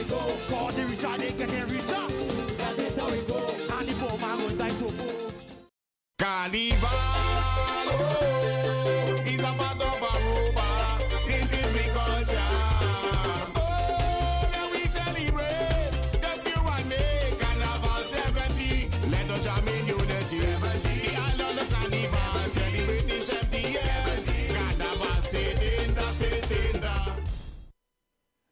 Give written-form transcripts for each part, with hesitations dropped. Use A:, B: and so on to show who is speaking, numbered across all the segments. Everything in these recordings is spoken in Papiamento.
A: we go. For the richer, they getting richer. That is how we go. And the poor man will die so poor.
B: Carnival, oh, is a part of Aruba. This is we culture. Oh, let we celebrate. Just you and me. Carnival 70. Let us jam in unity. 70. The island of Carnival celebrating 70 years. Carnival 70, 70.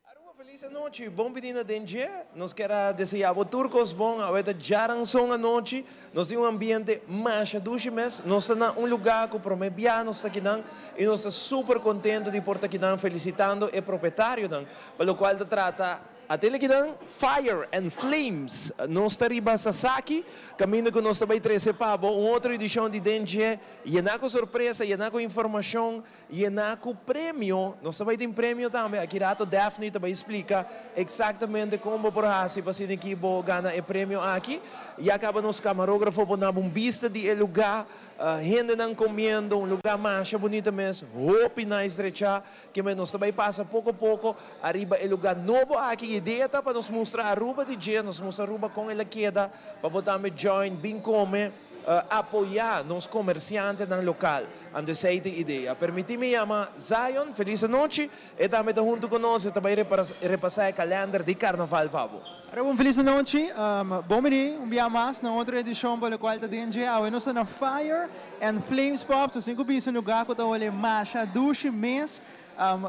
C: Aruba, feliz nochi. Bon bini na Den Dje. Nos kier desea tur cos bon. Awe ta diaranson anochi. Nos tin un ambiente masha dushi mes. Nos ta na un lugar cu prome biaha nos ta akinan y nos ta super contento di por ta akinan felicitando e propietarionan. Pa locual ta trata atele akinan Fire and Flames. Nos ta riba Sasaki. Caminda cu nos ta bay trece pa bo un otro edicion di Den Dje. Yena cu sorpresa, yena cu informacion, yena cu premio. Nos ta bay tin premio tambe. Aki rato Daphne ta bay splica exactamente con bo por haci pa asina cu bo gana e premio aki. Ya caba nos camarografo por duna un bista di e lugar. Hendenan comiendo, un lugar mas bunita mes, hopi nice drecha, cu nos ta bay pasa poco poco ariba e lugar nobo aki. Idea ta pa nos mustra Aruba di dje, nos mustra Aruba con el a keda, pa bo tambe join, bin come, apoya nos comerciantenan local. Anto esey ta e idea. Permiti mi yama Zion, feliz nochi, y tambe ta hunto cu nos, tambe repasa e calendar di Carnaval, pa bo.
D: Un feliz nochi. Bon bini, un dia mas na otro edicion pa locual ta Den Dje. Awe nos ta na Fire and Flames Pop, so cinco piso lugar cu ta hole masha dushi mes.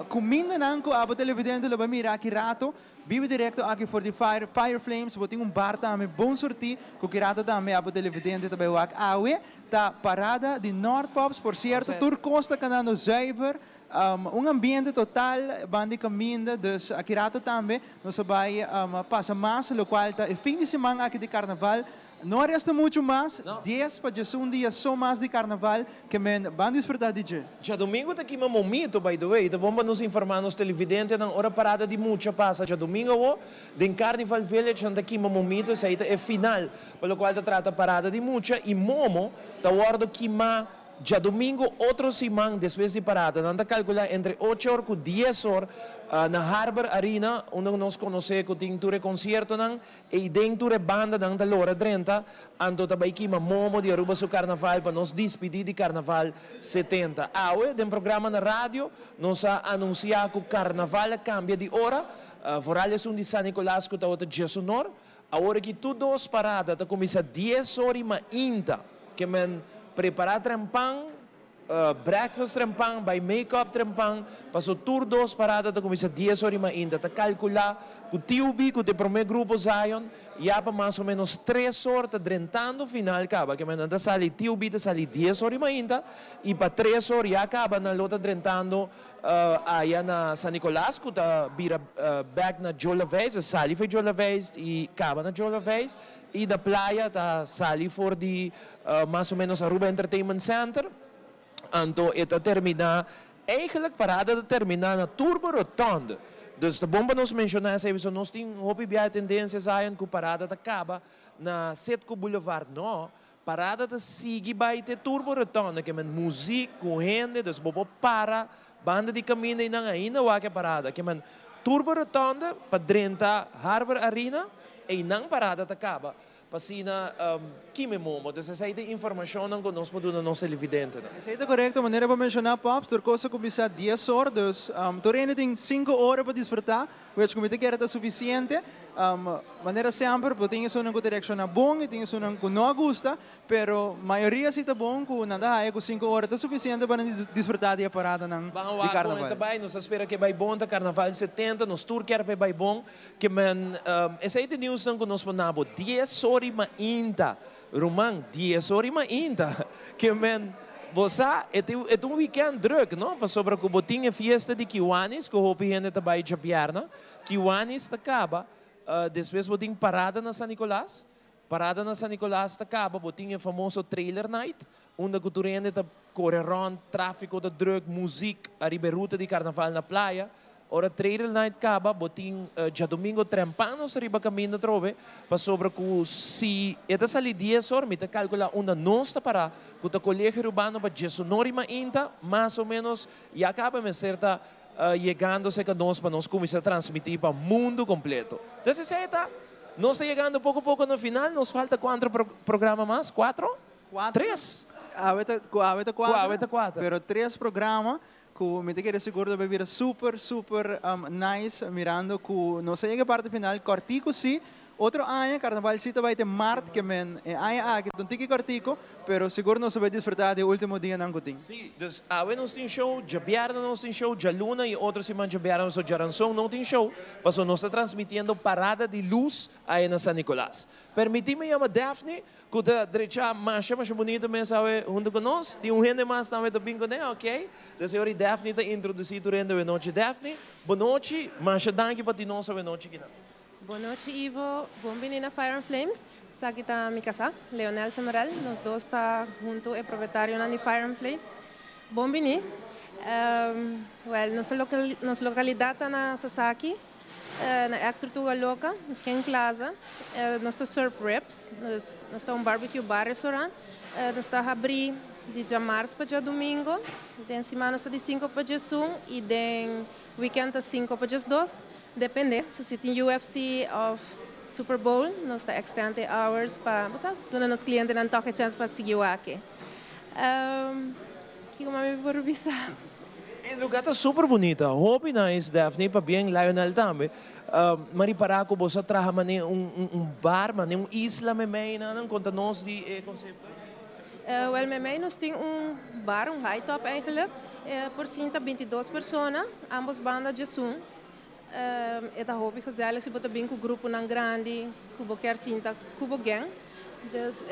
D: Cumindanan cu abo televidente lo bay mira aki rato. Bibo directo aki for di Fire Flames, bo tin un bar tambe bon surti, cu aki rato tambe abo televidente tambe wak awe. Ta parada di North Pops, por cierto, tur cos ta canando zuiver. Un ambiente total, banda di caminda, dus aki rato tambe nos ta bay pasa mas, locual ta e fin di siman aki di Carnaval. No resta mucho mas,
C: No.
D: 10 pa 11 dia so mas di Carnaval, kiermen ban disfruta di dje.
C: Diadomingo ta aki momento, by the way, ta bon pa nos informa nos televidentenan ora parada di mucha pasa diadomingo o, den Carnival Village ta aki momento, esey ta e final, pa locual ta trata parada di mucha y momo, ta wordo kima diadomingo otro siman despues di parada. Nan ta calcula entre 8 or cu 10 or na Harbor Arena, unda nos conoce cu tin tur conciertonan, y den tur bandanan ta lora 30, anto ta bay kima momo di Aruba su Carnaval pa nos despedi di Carnaval 70. Awe, den programa na radio, nos a anuncia cu Carnaval a cambia di ora, vooral esun di San Nicolas cu ta 11 or. Awor cu tur dos parada ta cuminsa 10 or y mainta, kiermen prepara trempan, breakfast trempan, bay make-up trempan, paso tur dos parada ta cuminsa 10 or y mainta. Ta calcula cu TUB, cu e prome grupo Zion, ya pa mas o menos 3 or ta drentando final caba, kiermen ta sali TUB ta sali 10 or y mainta, y pa 3 or ya caba nan lo ta drentando aya na San Nicolas, cu ta bira back na Joe Laveist, sali for Joe Laveist y caba na Joe Laveist, y na Playa ta sali for di mas o menos Aruba Entertainment Center. Anto e ta termina, eigenlijk parada ta termina na Turbo Rotonde. Dus ta bon pa nos menciona esey, nos tin hopi bia tendencia Zion cu parada ta caba na Citgo Boulevard. No, parada ta sigui bay te Turbo Rotonde, kiermen muziek cu hende, dus bo por para banda di caminda y nan ainda wak e parada. Kiermen Turbo Rotonde pa drenta Harbor Arena y nan parada ta caba. Pa asina kima momo. Anto, esey ta informacion cu nos por duna nos televidentenan.
D: Esey ta corecto, manera bo a menciona, Pops, tur cos ta cuminsa 10 or, dus tur hende tin 5 or pa disfruta, which como kier ta suficiente. Manera semper, bo tin esunnan cu ta reacciona bon y tin esunnan cu no gusta, pero mayoria si ta bon cu nan ta haya cu 5 or ta suficiente pa disfruta di e paradanan
C: Bam
D: di Carnaval.
C: Tambe, nos ta spera cu bay bon ta Carnaval 70, nos tur kier pa bay bon, kiermen esey ta nieuws nan cu nos por duna bo 10 or y mainta. Ruman, 10 or y mainta. Kiermen bo e un weekend druk, no? Pasobra cu bo tin e fiesta di Kiwanis, cu hopi hende ta bay diabierna. Kiwanis ta caba, despues bo tin parada na San Nicolas. Parada na San Nicolas ta caba, bo tin e famoso trailer night, unda cu tur hende ta core rond, trafico ta druk, muziek, ariba ruta di Carnaval na Playa. Ora trailer night caba, bo tin diadomingo trempan nos riba caminda trobe, pasobra cu si e ta sali 10 or, mi ta calcula unda nos ta para, cu ta Colegio Arubano pa 11 or y mainta, mas o menos, ya caba mester ta Yegando cerca nos pa nos cuminsa transmiti pa mundo completo. Entonces esey ta, nos ta yegando poco poco na final, nos falta cuantro programa mas? Cuatro?
D: Cuatro.
C: Tres?
D: Awe ta, cu awe ta cuatro.
C: Cu awe ta cuatro.
D: Pero tres programa cu mi ta kere sigur ta bay bira super, super nice mirando cu nos a yega e parte final cortico si. Otro aña Carnaval si ta bay te maart ke men e aña aki ta un tiki cortico pero sigur nos ta bay disfruta di e ultimo dianan cu tin.
C: Si, dus awe nos tin show, djabièrnè nos tin show, djaluna y otro siman djabièrnè so djaranson no tin show pasobra nos ta transmitiendo Parada di Luz aya na San Nicolas. Permiti mi yama Daphne cu ta drecha masha masha bunito mes awe hunto cu nos. Tin un hende mas tambe ta bin cune, ok. Dus e ora Daphne ta introduci tur hende awe nochi. Daphne, bonochi, masha danki pa tin nos awe nochi kinan.
E: Bon nochi Ivo, bon bini na Fire and Flames. Esaki ta mi kasá, Leonel Semerel. Nos dos ta huntu e propietarionan di Fire and Flames. Bon bini. Wèl, nos nos lokalidat ta na Sasaki, na èks Tortuga Loka, King Plaza. Nos ta serve ribs, nos ta un barbecue bar restaurant. Nos ta habrí di djamars pa djadumingo. Den siman nos ta di sinku pa djesun i den weekend ta sinku pa djesdos. Depende, so si tin UFC of Super Bowl nos ta extend e hours pa bo sa duna nos clientenan toch e chance pa sigui wak. Kico mami por bisa?
C: E lugar ta super bunita, hopi nice Daphne, pabien Lionel tambe. Ma ripara cu boso a traha mane un bar, mane un isla memey nan, conta nos di e concepto ey.
E: Wel memey nos tin un bar, un high top eigenlijk, por sinta 22 persona, ambos banda djesun. E ta hopi gezellig si bo ta bin ku gruponan grandi ku bo kier sinta ku bo gang. Dus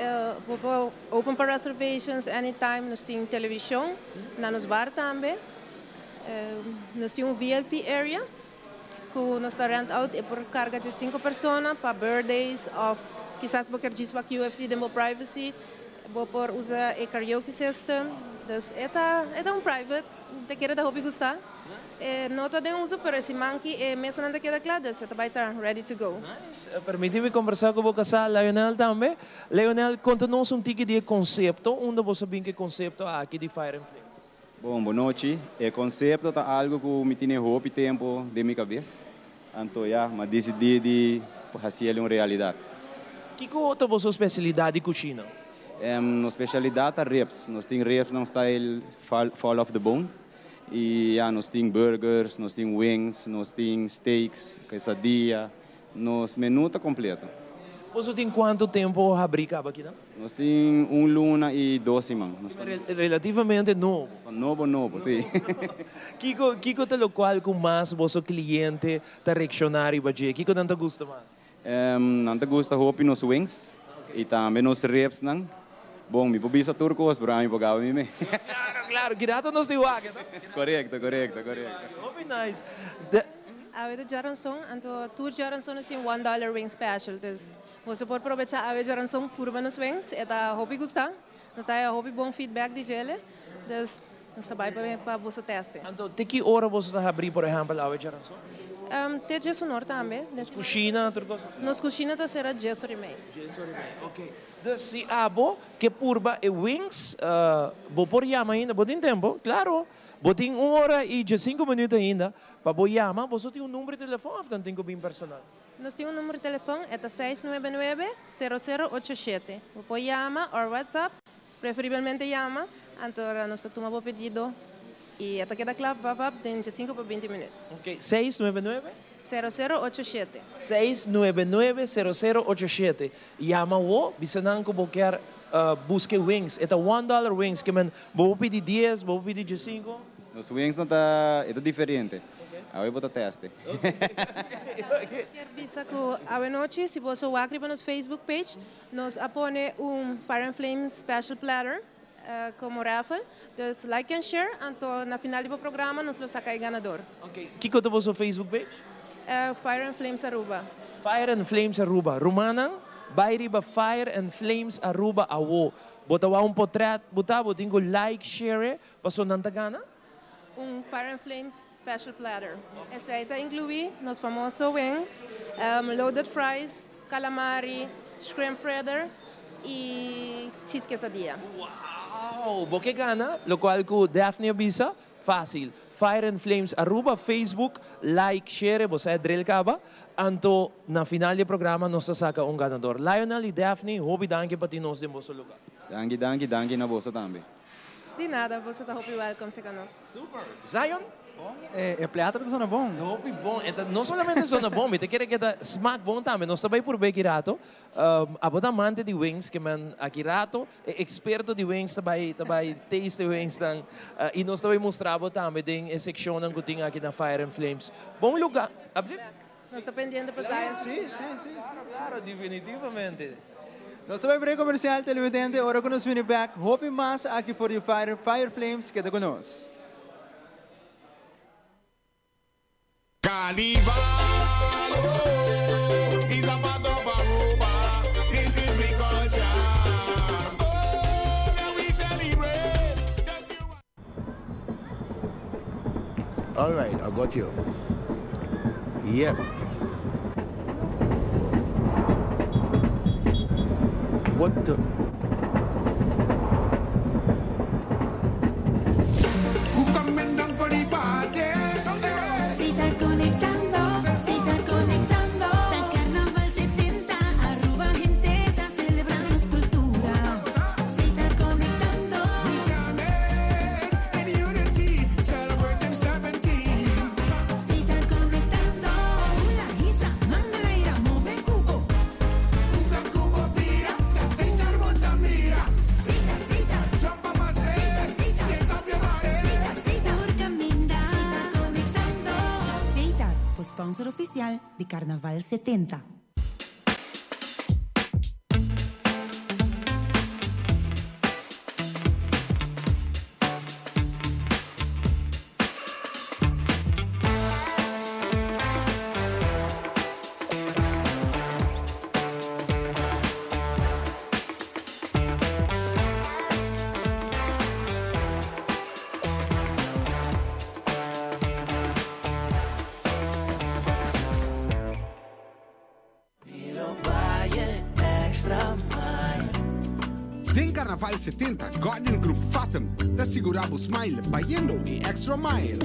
E: bo por open pa reservations anytime. Nos tin televishon na nos bar tambe. Nos tin un VIP area ku nos ta rent out e por karga dje sinku persona pa birthdays of kisas bo kier djis wak UFC den bo privacy bo por usa e karaoke system. Dus e ta e ta un private ta kere ta hopi gusta. E no ta den uso pero e siman ki e mesanan ta keda kla dus e ta bai ta ready to go.
C: Nice. Permiti mi kombersá ku bo kasá Lionel tambe. Lionel, konta nos un tiki di e konsepto, unda bo sa bin ku e konsepto aki di Fire and Flames?
F: Bon, bonochi. E konsepto ta algu ku mi tene hopi tempu den mi kabes. Anto ya, m'a disidí di hasiel un realidat.
C: Kiko ta boso spesialidat di kushina?
F: Nos spesialidat ta ribs. Nos tin ribsnan style fall off the bone. Y ya nos tin burgers, nos tin wings, nos tin steaks, quesadilla, nos menu ta completo.
C: Boso tin cuanto tempo habri caba akinan?
F: Nos tin un luna y dos siman. Nos ta.
C: Relativamente nobo.
F: Nos ta nobo nobo, si.
C: Kico kico ta locual cu mas boso cliente ta reacciona riba dje? Kico nan ta gusta mas?
F: Nan ta gusta hopi nos wings y tambe nos ribsnan. Bon, mi por bisa tur cos, pero ami por gaba mi me.
C: Claro, claro. Ki rato nos tin wak, no?
F: Correcto, correcto, correcto.
C: Hopi nice.
E: Awe ta djaranson, anto tur djaranson nos tin one dollar wing special. Dus boso por probecha awe djaranson purba nos wings. E ta hopi gusta. Nos ta haya hopi bon feedback di djele. Dus nos ta bai pa boso teste.
C: Anto te ki ora boso ta habri por ehempel awe djaranson?
E: Te djes un or tambe.
C: Nos kushina tur kos?
E: Nos kushina ta sera djes or i mei.
C: Djes or i mei, ok. Dus si abo ke purba e wings, bo por yama ainda, bo tin tempo? Claro! Bo tin un ora i djesinku minuut ainda pa bo yama. Boso tin un number di telefon of nan tin ku bin personal?
E: Nos tin un number di telefon, e ta seis nuebe nuebe, sero sero ocho shete. Bo por yama or WhatsApp, preferibelmente yama, anto ora nos ta tuma bo pedido y e ta keda kla vap den djesinku pa binti minuut.
C: Ok, seis nuebe nuebe?
E: Sero sero ocho shete.
C: Seis nuebe nuebe, sero sero ocho shete. Yama awo, bisa nan ku bo kier buska e wings. E ta one dollar wings, ke men bo por pidi dies, bo por pidi djesinku.
F: Nos wings nan ta, e ta diferente. Awe bo ta teste.
E: Kier bisa ku awenochi si boso wak riba nos Facebook page nos a pone un Fire and Flames special platter komo raffle. Dus like and share anto na final di bo programa nos lo saka e ganador.
C: Ok, kiko ta boso Facebook page?
E: Fire and Flames Aruba.
C: Fire and Flames Aruba. Rumannan, bai riba Fire and Flames Aruba awo. Bo ta wak un potret bo ta, bo tin ku like, share, paso nan ta gana.
E: Un Fire and Flames Special Platter. Esei ta inclui nos famoso wings, loaded fries, calamari, shrimp fritter y cheese quesadilla.
C: Wow! Bo ke gana? Locual cu Daphne a bisa. Fácil. Fire and Flames Aruba, Facebook, like, share, bo sa e drill caba. Anto na final di e programa nos ta saca un ganador. Lionel y Daphne, hopi danki pa tin nos den boso lugar.
F: Danki, danki, danki na boso tambe.
E: Di nada, boso ta hopi welcome seca nos.
C: Super! Zion?
D: Bon, e plato ta sona bon.
C: Hopi bon, e ta no solamente sona bon, mi ta kere ke ta smaak bon tambe. Nos ta bay purbe ki rato. Abo ta amante di wings, ke men aki rato e experto di wings ta bay ta bay taste e wingsnan y nos ta bay mustra bo tambe den e seccionnan cu tin aki na Fire and Flames. Bon luga.
E: Nos ta pendiente pa Zion.
D: Si, si, si, si.
C: Claro, definitivamente.
D: Nos ta bai break comercial, televidente. Ora cu nos bini bek, hopi mas aki for di Fire, Fire Flames. Keda cu nos.
B: Carnival, oh, is a part of Aruba. This is we culture. Oh, that we celebrate. That's you.
G: All right, I got you. Yep. What the?
H: Si ta conectando, si ta conectando. Ta Carnaval 70, Aruba hende ta celebra nos cultura. Si ta conectando. Si ta conectando. Hula, hisa, man na laira, move cubo. Sita, sita. Sita, sita. Sita, sita. Tur caminda. Si ta conectando. Setar, bo sponsor oficial di Carnaval 70.
B: Den Carnaval 70, Guardian Group Fathom ta sigura bo smile bayendo e extra mile.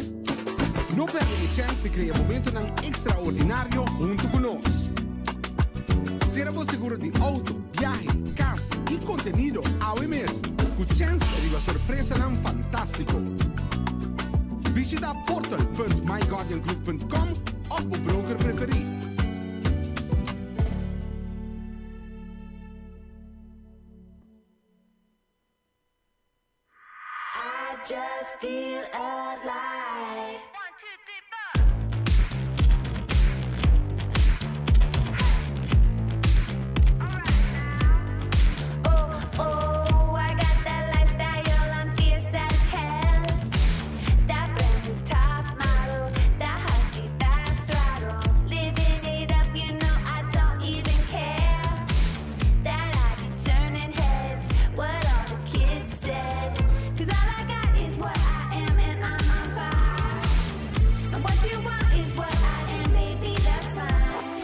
B: No perde e chance di crea momentonan extraordinario hunto cu nos. Cera bo seguro di auto, biahe, cas y contenido awe mes cu chance riba sorpresanan fantastico. Bishita portal.myguardiangroup.com of bo broker preferi.
H: I just feel alive. Oh, oh, I got that lifestyle, I'm fierce as hell. That brand new top model, that husky fast throttle. Living it up, you know I don't even care. That I be turning heads, what all the kids said. 'Cause all I got is what I am, and I'm on fire. And what you want is what I am, baby, that's fine.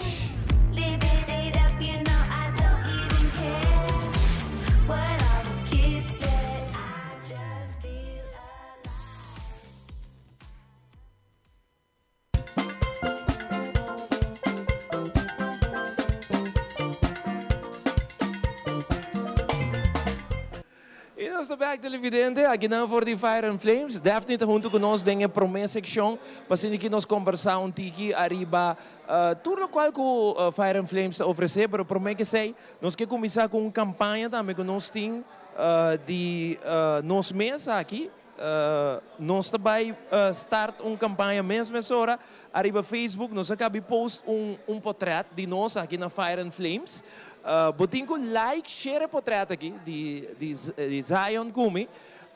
H: Living it up, you know I don't even care. What all the kids said, I just feel alive.
C: Y nos ta bek televidente, akinan for di Fire and Flames. Daphne ta hunto cu nos den e prome seccion pa asina ki nos combersa un tiki ariba tur locual cu Fire and Flames ta ofrece. Pero prome ki esey, nos ke cuminsa cu un campaña tambe cu nos tin di nos mes aki. Nos ta bay start un campaña mes mesora ariba Facebook. Nos a cabi post un un potret di nos aki na Fire and Flames. Bo tin cu like, share e potret aki di di di Zion cu mi.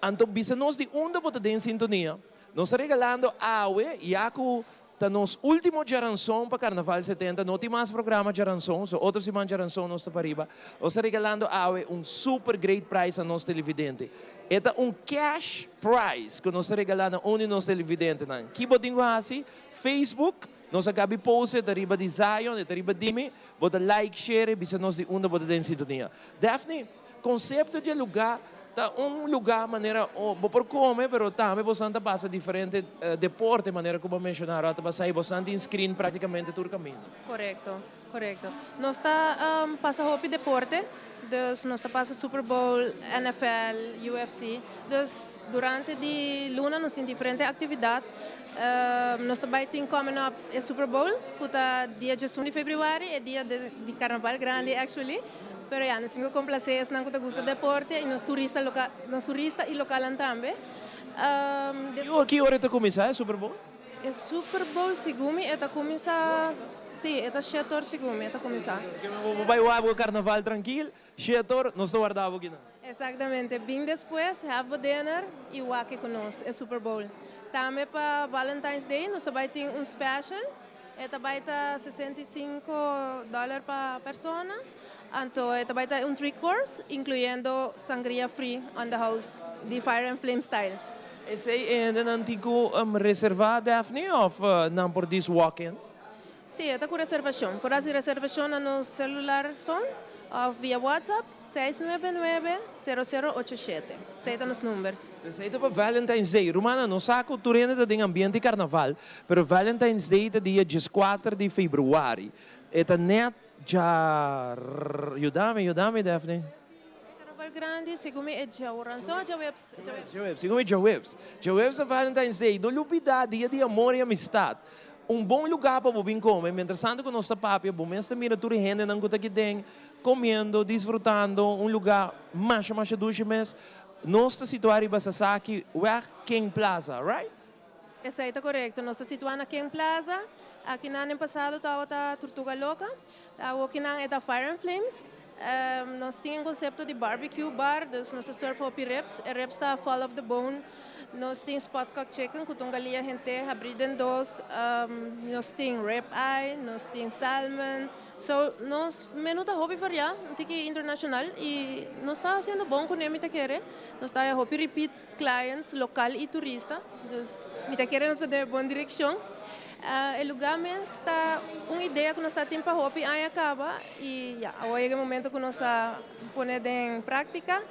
C: Anto bisa nos di unda bo ta den sintonia. Nos ta regalando awe ya cu Ta nos ultimo djaranson pa Carnaval 70, no tin mas programa djaranson, so otro siman djaranson nos ta pariba. Nos ta regalando awe un super great prize na nos televidente. E ta un cash prize cu nos ta regala na un di nos televidentenan. Ki bo tin cu haci? Facebook, nos a gabi post e ta riba di Zion, e ta riba di mi, bo ta like, share, bisa nos di unda bo ta den sintonia. Daphne, concepto di e lugar. Ta un lugá manera bo por kome pero tambe bosan ta pasa diferente deporte manera ku bo a menshoná ròt ta pasa i bosan tin screen praktikamente tur kaminda.
E: Korekto, korekto. Nos ta pasa hopi deporte, dus nos ta pasa Super Bowl, NFL, UFC. Dus durante di luna nos tin diferente aktividat. Nos ta bai tin coming up e Super Bowl ku ta dia diesun di febrüari, e dia di karnaval grandi actually. Pero ya, nos tin ku komplasé esnan ku ta gusta deporte i nos turista loka, nos turista i lokalnan tambe.
C: Ki ki ora e ta kuminsá e Super Bowl?
E: E Super Bowl segun mi e ta kuminsá, sí, e ta shetor segun mi e ta kuminsá.
C: Bo bai wak bo karnaval trankil, shetor, nos ta warda bo kinan.
E: Exactamente, bin despues, have bo dinner i wak ku nos e Super Bowl. Tambe pa Valentine's Day nos ta bai tin un special. E ta bai ta 65 dòler pa persona, anto e ta bai ta un three course, inkluyendo sangria free on the house di Fire and Flame style.
C: Esei e hendenan tin ku reservá, Daphne, òf nan por dis walk in?
E: Sí, e ta ku reservashon. Por hasi reservashon na nos celular phone òf via WhatsApp 699 0087. Esei ta nos number.
C: Esei ta pa Valentine's Day. Rumannan, nos sa ku tur hende ta den ambiente di karnaval, pero Valentine's Day ta dia dieskuater di februari. E ta nèt dja. Yuda mi, yuda mi, Daphne.
E: E karnaval grandi, segun mi e djaoranson o djaweps? Djaweps.
C: Djaweps, segun mi djaweps. Djaweps ta Valentine's Day. No lubidá dia di amor i amistat. Un bon lugá pa bo bin kome. Mientrastantu ku nos ta papia, bo mes ta mira tur e hendenan ku ta aki den, komiendo, disfrutando. Un lugá masha, masha dushi mes. Nos ta situá riba Sasaki Weg, King Plaza, right?
E: Esei ta korekto. Nos ta situá na King Plaza. Akinan den pasado tabata Tortuga Loca. Awokinan e ta Fire and Flames. Nos tin e konsepto di barbecue bar, dus nos ta serve hopi ribs. E ribs ta fall off the bone. Nos tin spotcock chicken ku ta un galia henter habrí den dos. Nos tin rib eye, nos tin salmon. So, nos menu ta hopi variá, un tiki internashonal i nos ta hasiendo bon kuné mi ta kere. Nos ta haya hopi repeat clients, lokal i turista. Dus mi ta kere nos ta den e bon direkshon. E lugá mes ta un idea ku nos ta tin pa hopi aña kaba i ya, awor yega e momento ku nos a pone den práktika.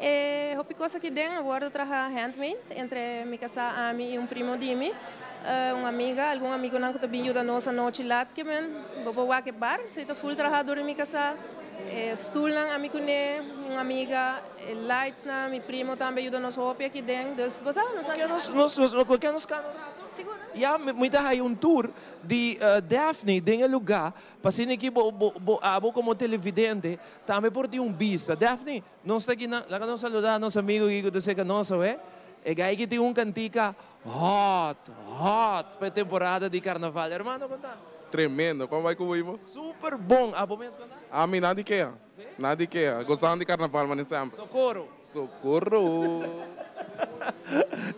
E: E hopi kos aki den a wòrdu traha handmade entre mi kasá, ami i un primo di mi, un amiga, algun amigunan ku ta bin yuda nos anochi lat ke men bo por wak e bar, esei ta full traha dor di mi kasá, e stulnan ami kuné, un amiga, e lightsnan, mi primo tambe a yuda nos hopi aki den, dus bo sa nos
C: hasi. Nos por ke nos kana un rato?
E: Sigur.
C: Ya, mi ta haya un tour di Daphne den e lugá pa asina ki bo bo abo komo televidente tambe por tin un bista. Daphne, Nos ta aki na, laga nos saluda nos amigo aki ku ta serka nos awe. E gai aki tin un kantika hot, hot pa e temporada di karnaval. Hermano, kon ta?
B: Tremendo. Kon bai ku bo, Ivo?
C: Super bon. Abo mes kon ta?
B: Ami nada di keha. Nada di keha. Gozando di karnaval manera semper.
C: Sokoro.
B: Sokoro.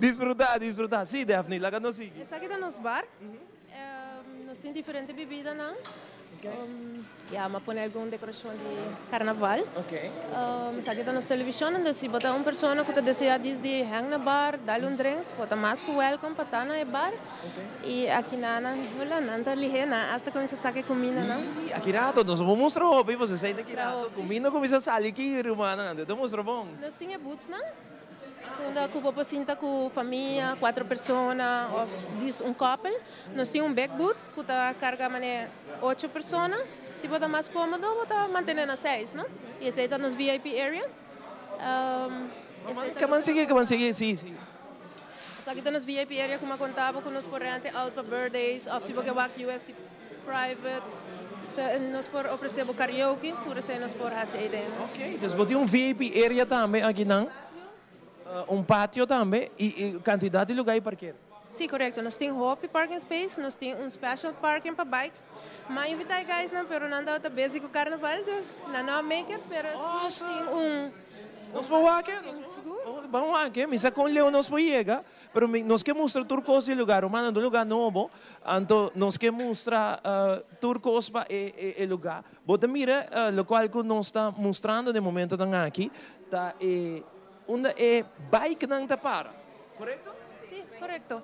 C: Disfruta, disfruta. Si, Daphne, laga nos sigui.
E: Esaki ta nos bar. Nos tin diferente bibidanan. Ya, mi a pone algun decoracion di carnaval. Esaki ta nos television, entonces si bo ta un persona cu ta desea dis di hang na bar, dal un drinks, bo ta mas cu welcome pa ta na e bar. Y aki nan, hola, nan ta lihe, nan hasta cuminsa saca e cumindanan.
C: Y aki rato, nos bo mustra hopi, pasobra esey ta aki rato, cuminda cuminsa sali aki, rumannan, anto ta mustra bon.
E: Nos tin e boothsnan. Unda ku bo por sinta ku famia, kuater persona òf dis un kòpel. Nos tin un big booth ku ta karga manera ocho persona. Si bo ta mas kómodo bo ta mantené na seis, no? I esei ta nos VIP area.
C: Esei ta. Kaman sigui, kaman sigui, si, si.
E: Esaki ta nos VIP area ku mi a konta bo ku nos por rente out pa birthdays òf si bo ke wak UFC private. Nos por ofresé bo karaoke, tur esei nos por hasi ei den.
C: Ok, dus bo tin un VIP area tambe akinan, un patio tambe i kantidat di lugá i parker.
E: Sí, korekto. Nos tin hopi parking space, nos tin un special parking pa bikes. M'a invitá e guysnan, pero nan tabata busy ku karnaval, dus nan no a make it, pero sí tin un.
C: Nos por wak e? Ban wak e, mi sa kon leu nos por yega. Pero mi nos ke mustra tur kos di e lugar, rumannan, ta un lugar nobo, anto nos ke mustra tur kos pa e e lugar. Bo ta mira lokual ku nos ta mustrando den momentonan aki ta e unda e bikenan ta para, korekto?
E: Sí, korekto. Correcto.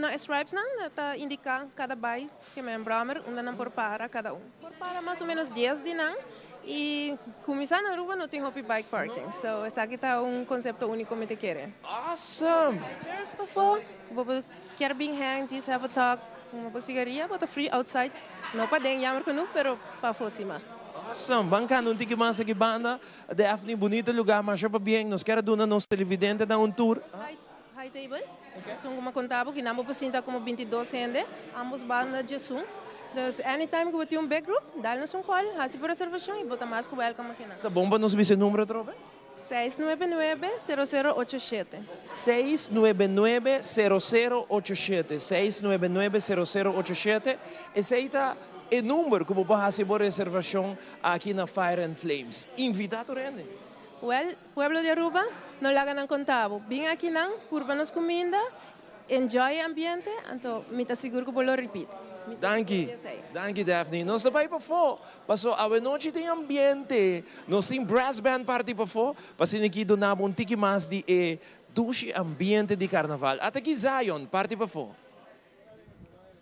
E: Na stripes nan ta indica cada bike cu men brommer, unda nan por para cada un. Por para mas o menos 10 di nan y cuminsa na Aruba no tin hopi bike parking. So esaki ta un concepto unico, mi ta kere.
C: Awesome!
E: Chairs pafo, bo kier bin hang, just have a talk, un cigaria, but free outside. No paden, jammer genoeg, pero pafo si mag.
C: Awesome! Ban cana un tiki mas aki banda. Daphne, bunita lugar, mas pabien. Nos kier duna nos televidentenan un tour.
E: High table. Son como contabo, cu nan por sinta como 22 hende, ambos banda 11. Dus anytime cu tin un big group, dal nos un call, haci bo reservacion y bo ta mas cu welcome aki nan.
C: Ta bon pa nos bisa e number atrobe?
E: 699-0087.
C: 699-0087. 699-0087. Esey ta e number cu bo por haci reservacion aki na Fire and Flames. Invita tur hende.
E: Well, pueblo di Aruba, no laga nan conta bo. Bin aki nan, purba nos cuminda, enjoy e ambiente, anto mi ta sigur cu lo repeat.
C: Danki. Danki, Daphne. Nos ta bay pafo. Paso anochi tin ambiente. Nos tin brass band party pafo. Paso aki duna un tiki mas di e dushi ambiente di carnaval. Ata aki Zion, party pafo.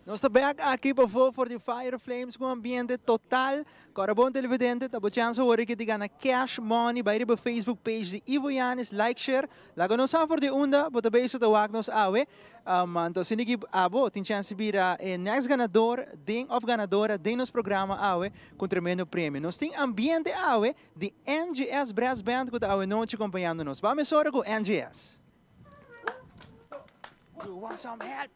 D: Nos ta back aki pafo for di Fire Flames cu ambiente total. Awor, bon televidente, ta bo chance awor cu di gana cash money bay riba Facebook page di Ivo Yanis, like, share. Laga nos sa for di unda, bo ta bezig ta wak nos awe. Anto asina cu abo tin chance bira e next ganador, den of ganadora den nos programa awe cu tremendo premio. Nos tin ambiente awe di NGS Brass Band cu ta awe nochi acompañando nos. Ban ora cu NGS. You want some help?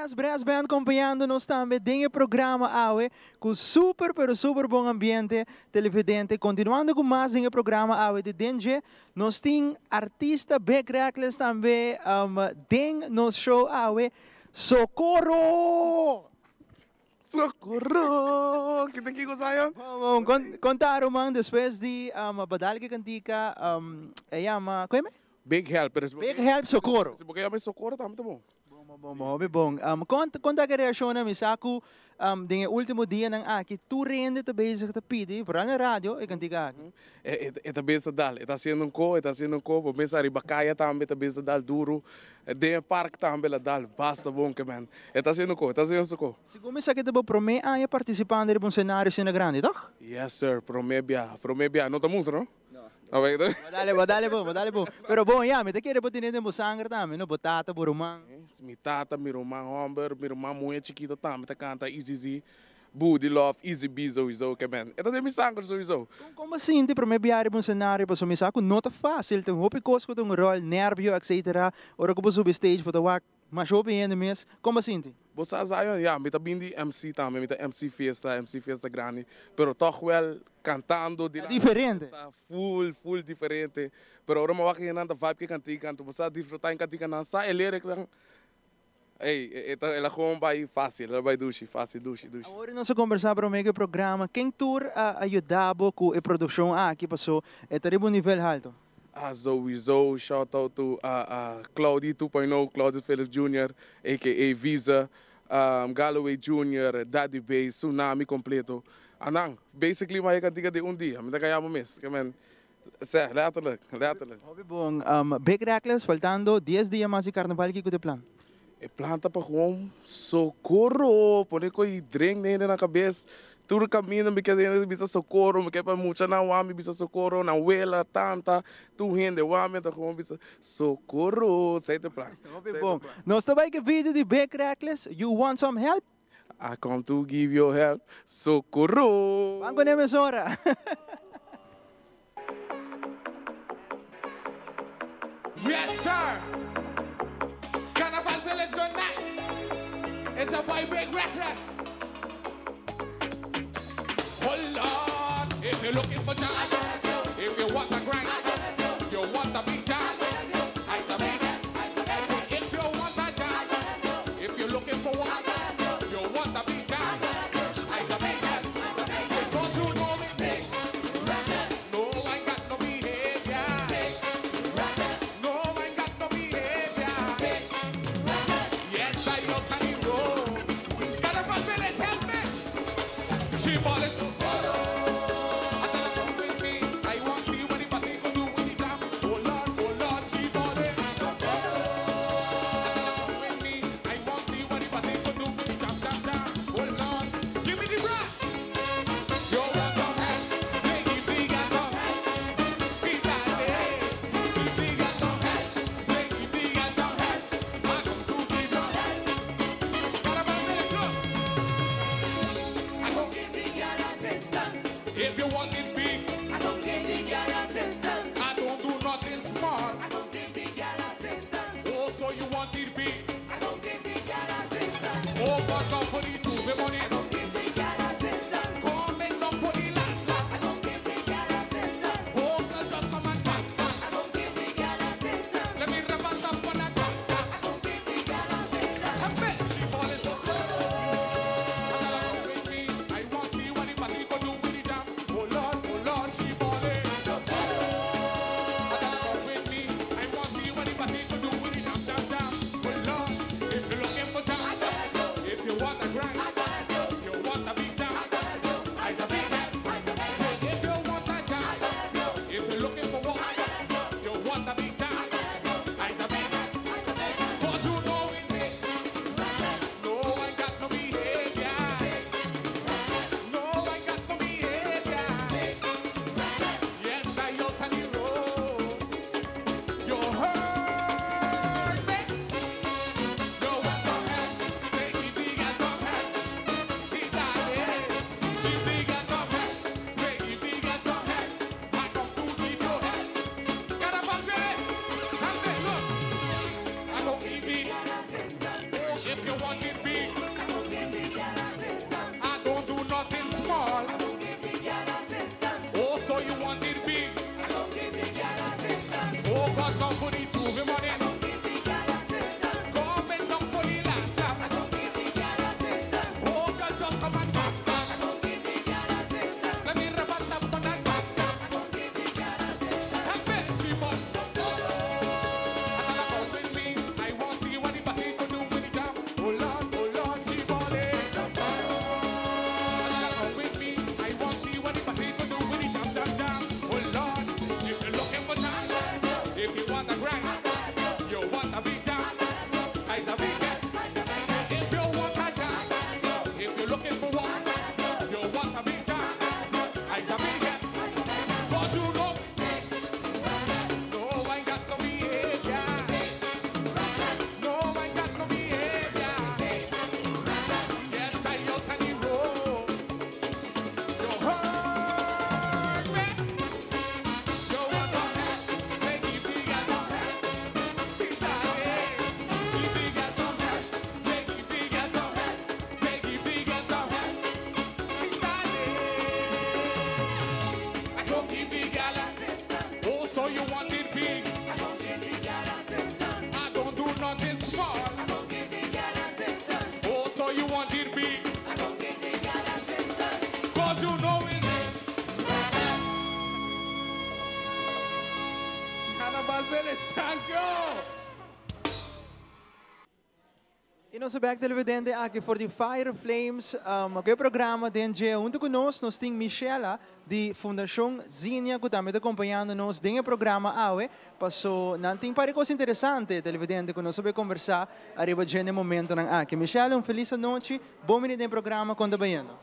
D: BS Brass Band acompañando nos tambe den e programa awe cu super pero super bon ambiente televidente. Continuando cu mas den e programa awe di Den Dje, nos tin artista Big Reckless tambe den nos show awe. Socorro!
B: Socorro! Kita kiko Zion?
D: Bon, bon, conta ruman despues di badal ki cantica e yama, koe me?
B: Big Help, pero
D: Big Help Socorro.
B: Si bo ke yama Socorro tambe ta bon.
D: Bon, bon, bon, bon, hopi bon. Con conta ki reaccionnan mi sa cu den e ultimo dianan aki tur hende ta bezig ta pidi, vooral na radio, e cantica aki.
B: E ta bezig ta dal, e ta haciendo un co, e ta haciendo un co, bo mesa riba caya tambe ta bezig ta dal duro, den e park tambe el a dal basta bon ke men. E ta haciendo un co, e ta haciendo su co.
D: Segun mi sa ke ta bo prome aña participando riba un scenario asina grandi, toch?
B: Yes sir, prome biaha, prome biaha, no ta mustra no?
D: No. Bo dale, bo dale bon, bo dale bon. Pero bon ya, mi ta kere bo tene den bo sanger tambe, no? Bo tata, bo ruman.
B: Mi tata, mi ruman homber, mi ruman muhe chikito tambe ta canta Easy Z, Budi Love, Easy B souiso ke men. E ta den mi sanger souiso.
D: Kon kon bo sinti prome biaha riba un scenario? Pasobra mi sa ku no ta facil, tin hopi kos ku ta un rol, nervio, etcetera. Ora ku bo subi stage bo ta wak Masha hopi hende mes, kon bo sinti?
B: Bo sa Zion, ya, mi ta bin di MC tambe, mi ta MC fiesta, MC fiesta grandi, pero tog wel cantando
D: Ta diferente.
B: Ta full, full diferente, pero ora mi wak hendenan ta vibe ke cantica, anto bo sa disfruta e cantica, nan sa e lyricnan, ey, e ta, el a gewoon bay facil, el a bay dushi, facil, dushi, dushi.
D: Awor nos a combersa prome ku e programa, ken tur a yuda bo ku e produccion aki paso e ta riba un nivel halto?
B: Ah sowieso shout out to Claudy 2.0, Claudius Phillips Junior aka Visa, Galloway Junior, Daddy Bass, Tsunami completo. Anan, basically mi a haña cantica den un dia, mi ta caya bo mes. Ke men, seh, letterlijk, letterlijk.
D: Hopi bon. Big Reckless, faltando dies dia mas di carnaval, kico ta e plan?
B: E plan ta pa gewoon sokoro, pone koe drink den hende nan kabes, tur kaminda mi ke hende bisa sokoro, mi ke pa muchanan wami bisa sokoro, nan wela, tanta, tur hende wami ta gewoon bisa sokoro, esei ta e plan.
D: Hopi bon. Nos ta bai ke video di Big Reckless, You Want Some Help?
B: I come to give you help, sokoro.
D: Ban kune mesora.
B: Yes sir! Carnaval Village good night! It's a boy Big Reckless! Hold on! If you're looking for jam, if you want a grind, you want a big jam, I big. If you want a jam, if you're looking for one, you want a big jam, I big. Because you know me big. No, I got no behavior. No, I got no behavior. Yes, I out on the road. Carnaval Village, help me. She ballin' so I tell her come with me. I want see what the party go do with the jam. Oh Lord, she ballin'. I tell her come with me. I want see what the party go do with the jam, jam, jam. Oh Lord, give me the rock. You want some help? Biggie, big got some help. Big daddy, big got some help. Biggie, big got some help. I come to give some help. Carnaval Village, look. I go
H: give the girl assistance.
B: If you want it big,
H: I don't give the girl assistance.
B: I don't do nothing small.
H: I don't give the girl assistance.
B: Oh, so you want it big?
H: I don't give the girl assistance.
B: Oh, but don't put it to the money.
H: I don't give the girl assistance.
B: Come and don't put it last lap.
H: I don't give the girl assistance.
B: Oh, cause just come and back.
H: I don't give the girl assistance.
B: Let me wrap up on that back.
H: I don't give the girl assistance.
B: I bet she ballin' so good. I want see what the party go do with the jam. Oh Lord, she ballin'. I tell her come with me. I want see what the party go do with the jam, jam, jam. Oh Lord, if you're looking for jam, if you want a grind, you want a big jam, I a big jam. gal assistance. Oh, so you want it big? I gon' give the gal assistance. I don't do nothing small. I gon' give the gal assistance. Oh, so you want it big? I gon' give the gal assistance. Cause you know it's
I: Carnaval Village, thank you!
D: I nos bek televidente aki for di Fire Flames, ku e programa den dje huntu ku nos, nos tin Michela di Fundashon Zinnia ku tambe ta kompañando nos den e programa awe, paso nan tin par di kos interesante televidente ku nos a bay kombersá ariba dje na e momentonan aki. Michela un felis anochi, bon bini den e programa, kon ta bayendo?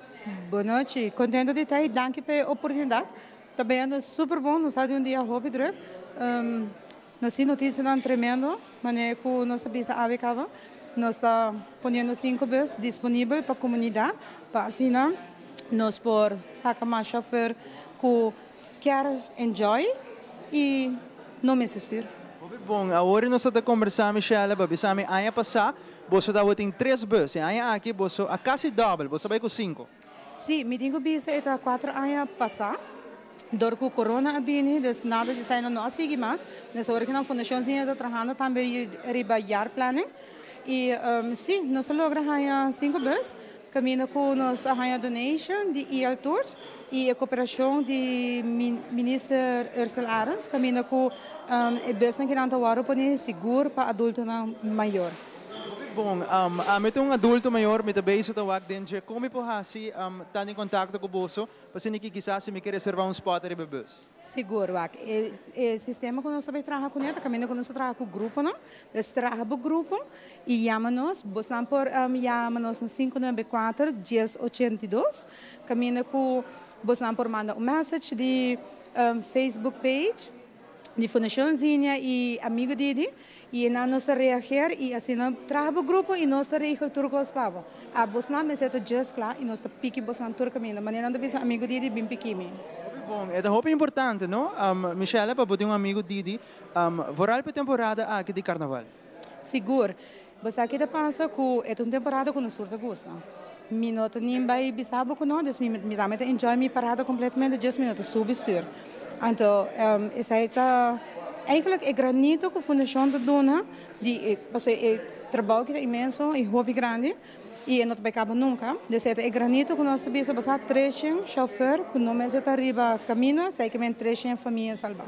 J: Bon nochi, kontento di ta ei, danki pa e oportunidat, ta bayendo super bon, nos a di un dia hopi druk. Nos tin noticianan tremendo, manera cu nos ta bisa awe caba. Nos ta poniendo cinco bus disponibel pa comunidad pa asina nos por saca mas chofer cu kier enjoy y no mester stuur.
D: Hopi bon. Awor nos ta combersa Michelle pa bisa mi aña pasa boso tabatin tres bus y aña aki boso a casi dobel, boso a bay cu cinco.
J: Sí, mi tin cu bisa e ta cuatro aña pasa. Dor cu corona a bini, dus nada di esai no a sigui mas. Nes ora cu nan Fundacion Zinnia ta trahando tambe riba jaarplanning. Y si, nos a logra haña cinco bus, caminda cu nos a haña donation di EL Tours y e cooperacion di Minister Ursell Arends, caminda cu e busnan kinan ta worde poni sigur pa adultonan mayor.
D: Hopi bon. Ami ta un adulto mayor, mi ta bezig ta wak den dje. Con mi por haci ta den contacto cu boso? Pasobra ki kisas si mi ke reservá un spòt riba e bùs.
J: Sigur, wak. E e sistema ku nos ta bai traha kuné ta kaminda ku nos ta traha ku gruponan. Dus traha bo grupo i yama nos. Bosnan por yama nos na sinku nuebe kuater, dies ochenta i dos. Kaminda ku bosnan por manda un message di Facebook page. Di Fundacion Zinnia y Amigo Didi y enan nos ta reageer y asina traha bo grupo y nos ta regel tur cos pa bo. A bosnan mester ta just cla y nos ta piki bosnan tur caminda. Manera nan ta bisa Amigo Didi bin piki mi.
D: Hopi bon, e ta hopi importante no Michelle pa bo tin un amigo Didi vooral pa e temporada aki di carnaval.
J: Sigur. Bo sa ki ta pasa ku e ta un temporada ku nos tur ta gusta. Mi no ta ni bai bisa bo ku no, dus mi mi tambe ta enjoy mi parada kompletamente djes mi no ta subi stuur. Anto esei ta eigenlijk e granito ku fundashon ta duna di pasobra e trabou ki ta inmenso i hopi grandi i e no ta bai kaba nunka. Dus e ta e granito ku nos ta bisa bo sa treshen chauffeur ku no mester ta riba kaminda, esei ke men treshen famia salba.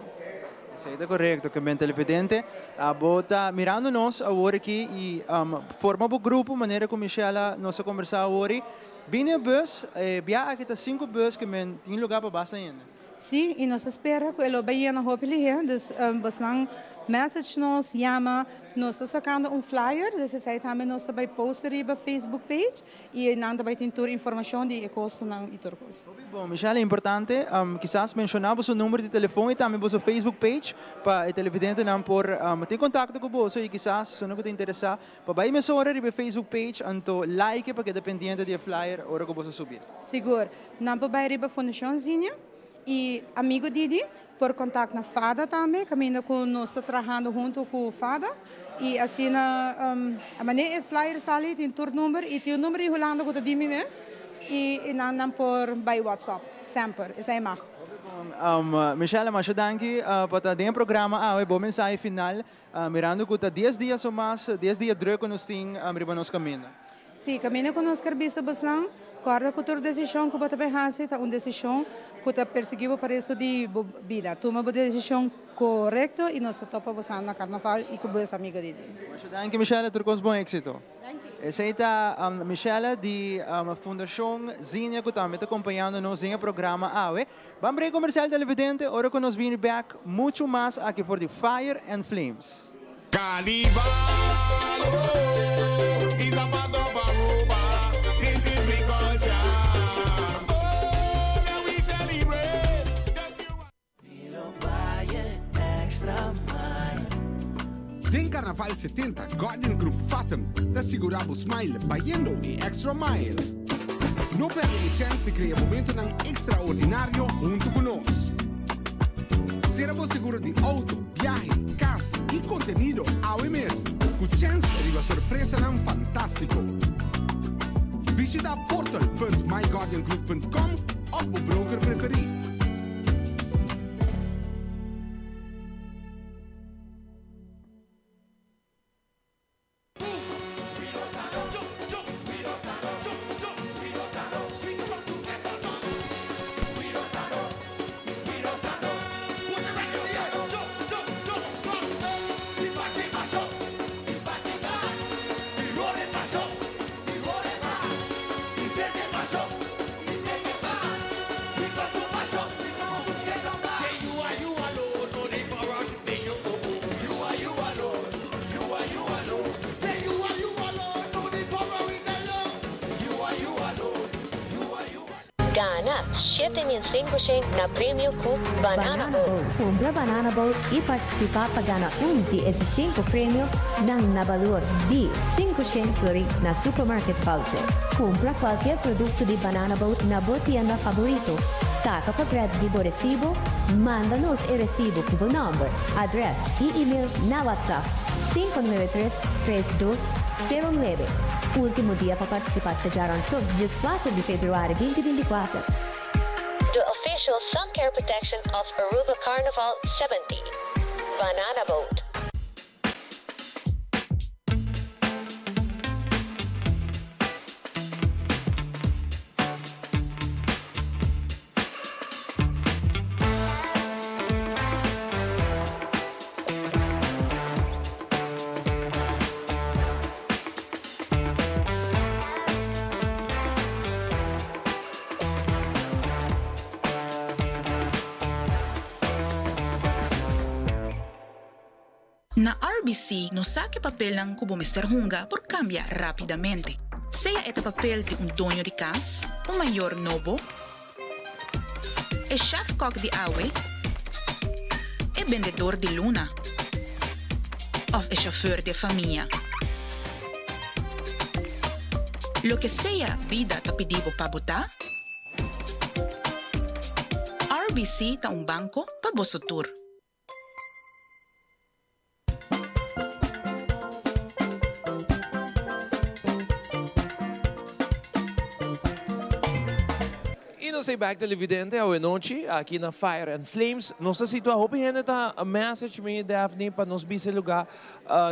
D: Esei ta korekto, ke men televidente. Abo ta mirando nos awor aki i forma bo grupo manera ku Michelle nos a kombersá awor. Bini e bus, e bia aki ta sinku bus ke men tin lugá pa basta hende.
J: Sí, i nos ta spera ku e lo bai yena hopi lihé, dus bosnan message nos, yama. Nos ta sakando un flyer, dus esei tambe nos ta bai post riba Facebook page. I einan ta bai tin tur informashon di e kostonan i tur kos.
D: Hopi bon, Michelle, e importante kisas menshoná boso number di telefon i tambe boso Facebook page pa e televidentenan por tin kontakto ku boso i kisas esunnan ku ta interesá pa bai mesora riba e Facebook page anto like pa keda pendiente di e flyer ora ku boso subi.
J: Sigur. Nan por bai riba Fundashon Zinnia i Amigo Didi. Por contact na fada tambe, caminda cu nos ta trahando hunto cu fada y asina a manera e flyer sali tin tur number y tin un number di Hulanda cu ta di mi mes y nan nan por bay WhatsApp semper, esey mag.
D: Bon, Michelle masha danki pa ta den e programa awe, bo mensahe final mirando cu ta dies dia so mas, dies dia druk cu nos tin riba nos caminda.
J: Sí, kaminda ku nos ker bisa bosnan, kòrda ku tur desishon ku bo ta bai hasi ta un desishon ku ta persiguí bo pa resto di bo bida. Tuma bo desishon korekto i nos ta topa bosan na karnaval i ku bos amigo di di.
D: Masha danki Michelle, tur kos bon éksito. Esei ta Michelle di Fundashon Zinnia ku tambe ta kompañando nos den e programa awe. Ban break komersial televidente, ora ku nos bini bèk muchu mas aki for di Fire and Flames.
B: Carnival oh is a part of Aruba this is we culture oh let we celebrate just you
K: Mi lo bai e extra mile.
I: Den Carnaval 70 Guardian Group Fatum ta sigura bo smile bayendo e extra mile. No perde e chens di crea momentonan extraordinario hunto cu nos. Cera bo seguro di auto, biahe, cas y contenido awe mes cu chens riba sorpresanan fantastico. Bishita portal punt myguardiangroup punt com of bo broker preferi.
L: 7500 na premio cu Banana Boat. Cumpra Banana Boat y participa pa gana un di e 5 premio nan na balor di 500 florin na supermarket voucher. Cumpra cualkier producto di Banana Boat na bo tienda favorito. Saca portret di bo recibo, manda nos e recibo cu bo nomber, adres y email na WhatsApp 593 3209. Ultimo dia pa participa ta djaranson, 14 di februari 2024. The official sun care protection of Aruba Carnival 70. Banana Boat.
M: Na RBC nos sa ku e papelnan ku bo mester hunga por kambia rápidamente. Sea e ta papel di un doño di kas, un mayor nobo, e chef-kok di awe, e bendedor di luna òf e shofùr di e famia. Loke sea bida ta pidi bo pa bo ta, RBC ta un banko pa boso tur.
C: Y nos ta back televidente awe nochi aki na Fire and Flames. Nos ta situa, hopi hende ta message mi, Daphne, pa nos bisa e lugar.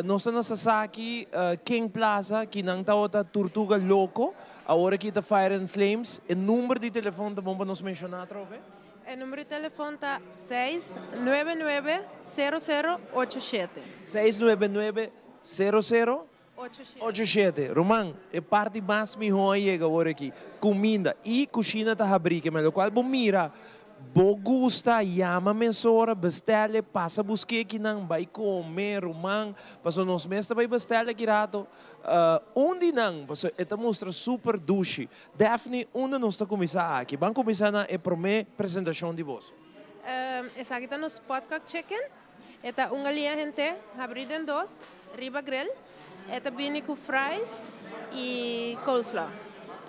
C: Nos ta na Sasaki King Plaza, kinan tabata Tortuga Loco. Awor aki ta Fire and Flames. E number di telefon ta bon pa nos menciona atrobe?
E: E number di telefon ta 699 0087.
C: 699 0087. Ruman, e parti mas miho a yega awor aki. Cuminda y cushina ta habri ke men locual bo mira, bo gusta, yama mesora, bestele, pasa busque kinan, bay come, ruman. Paso nos mes ta bay bestele aki rato. Un di nan, paso e ta mustra super dushi. Daphne, unda nos ta cuminsa aki? Ban cuminsa na e prome presentacion di boso.
E: Esaki ta nos potcock chicken. E ta un galinha hente habri den dos riba grill. E ta bini cu fries y coleslaw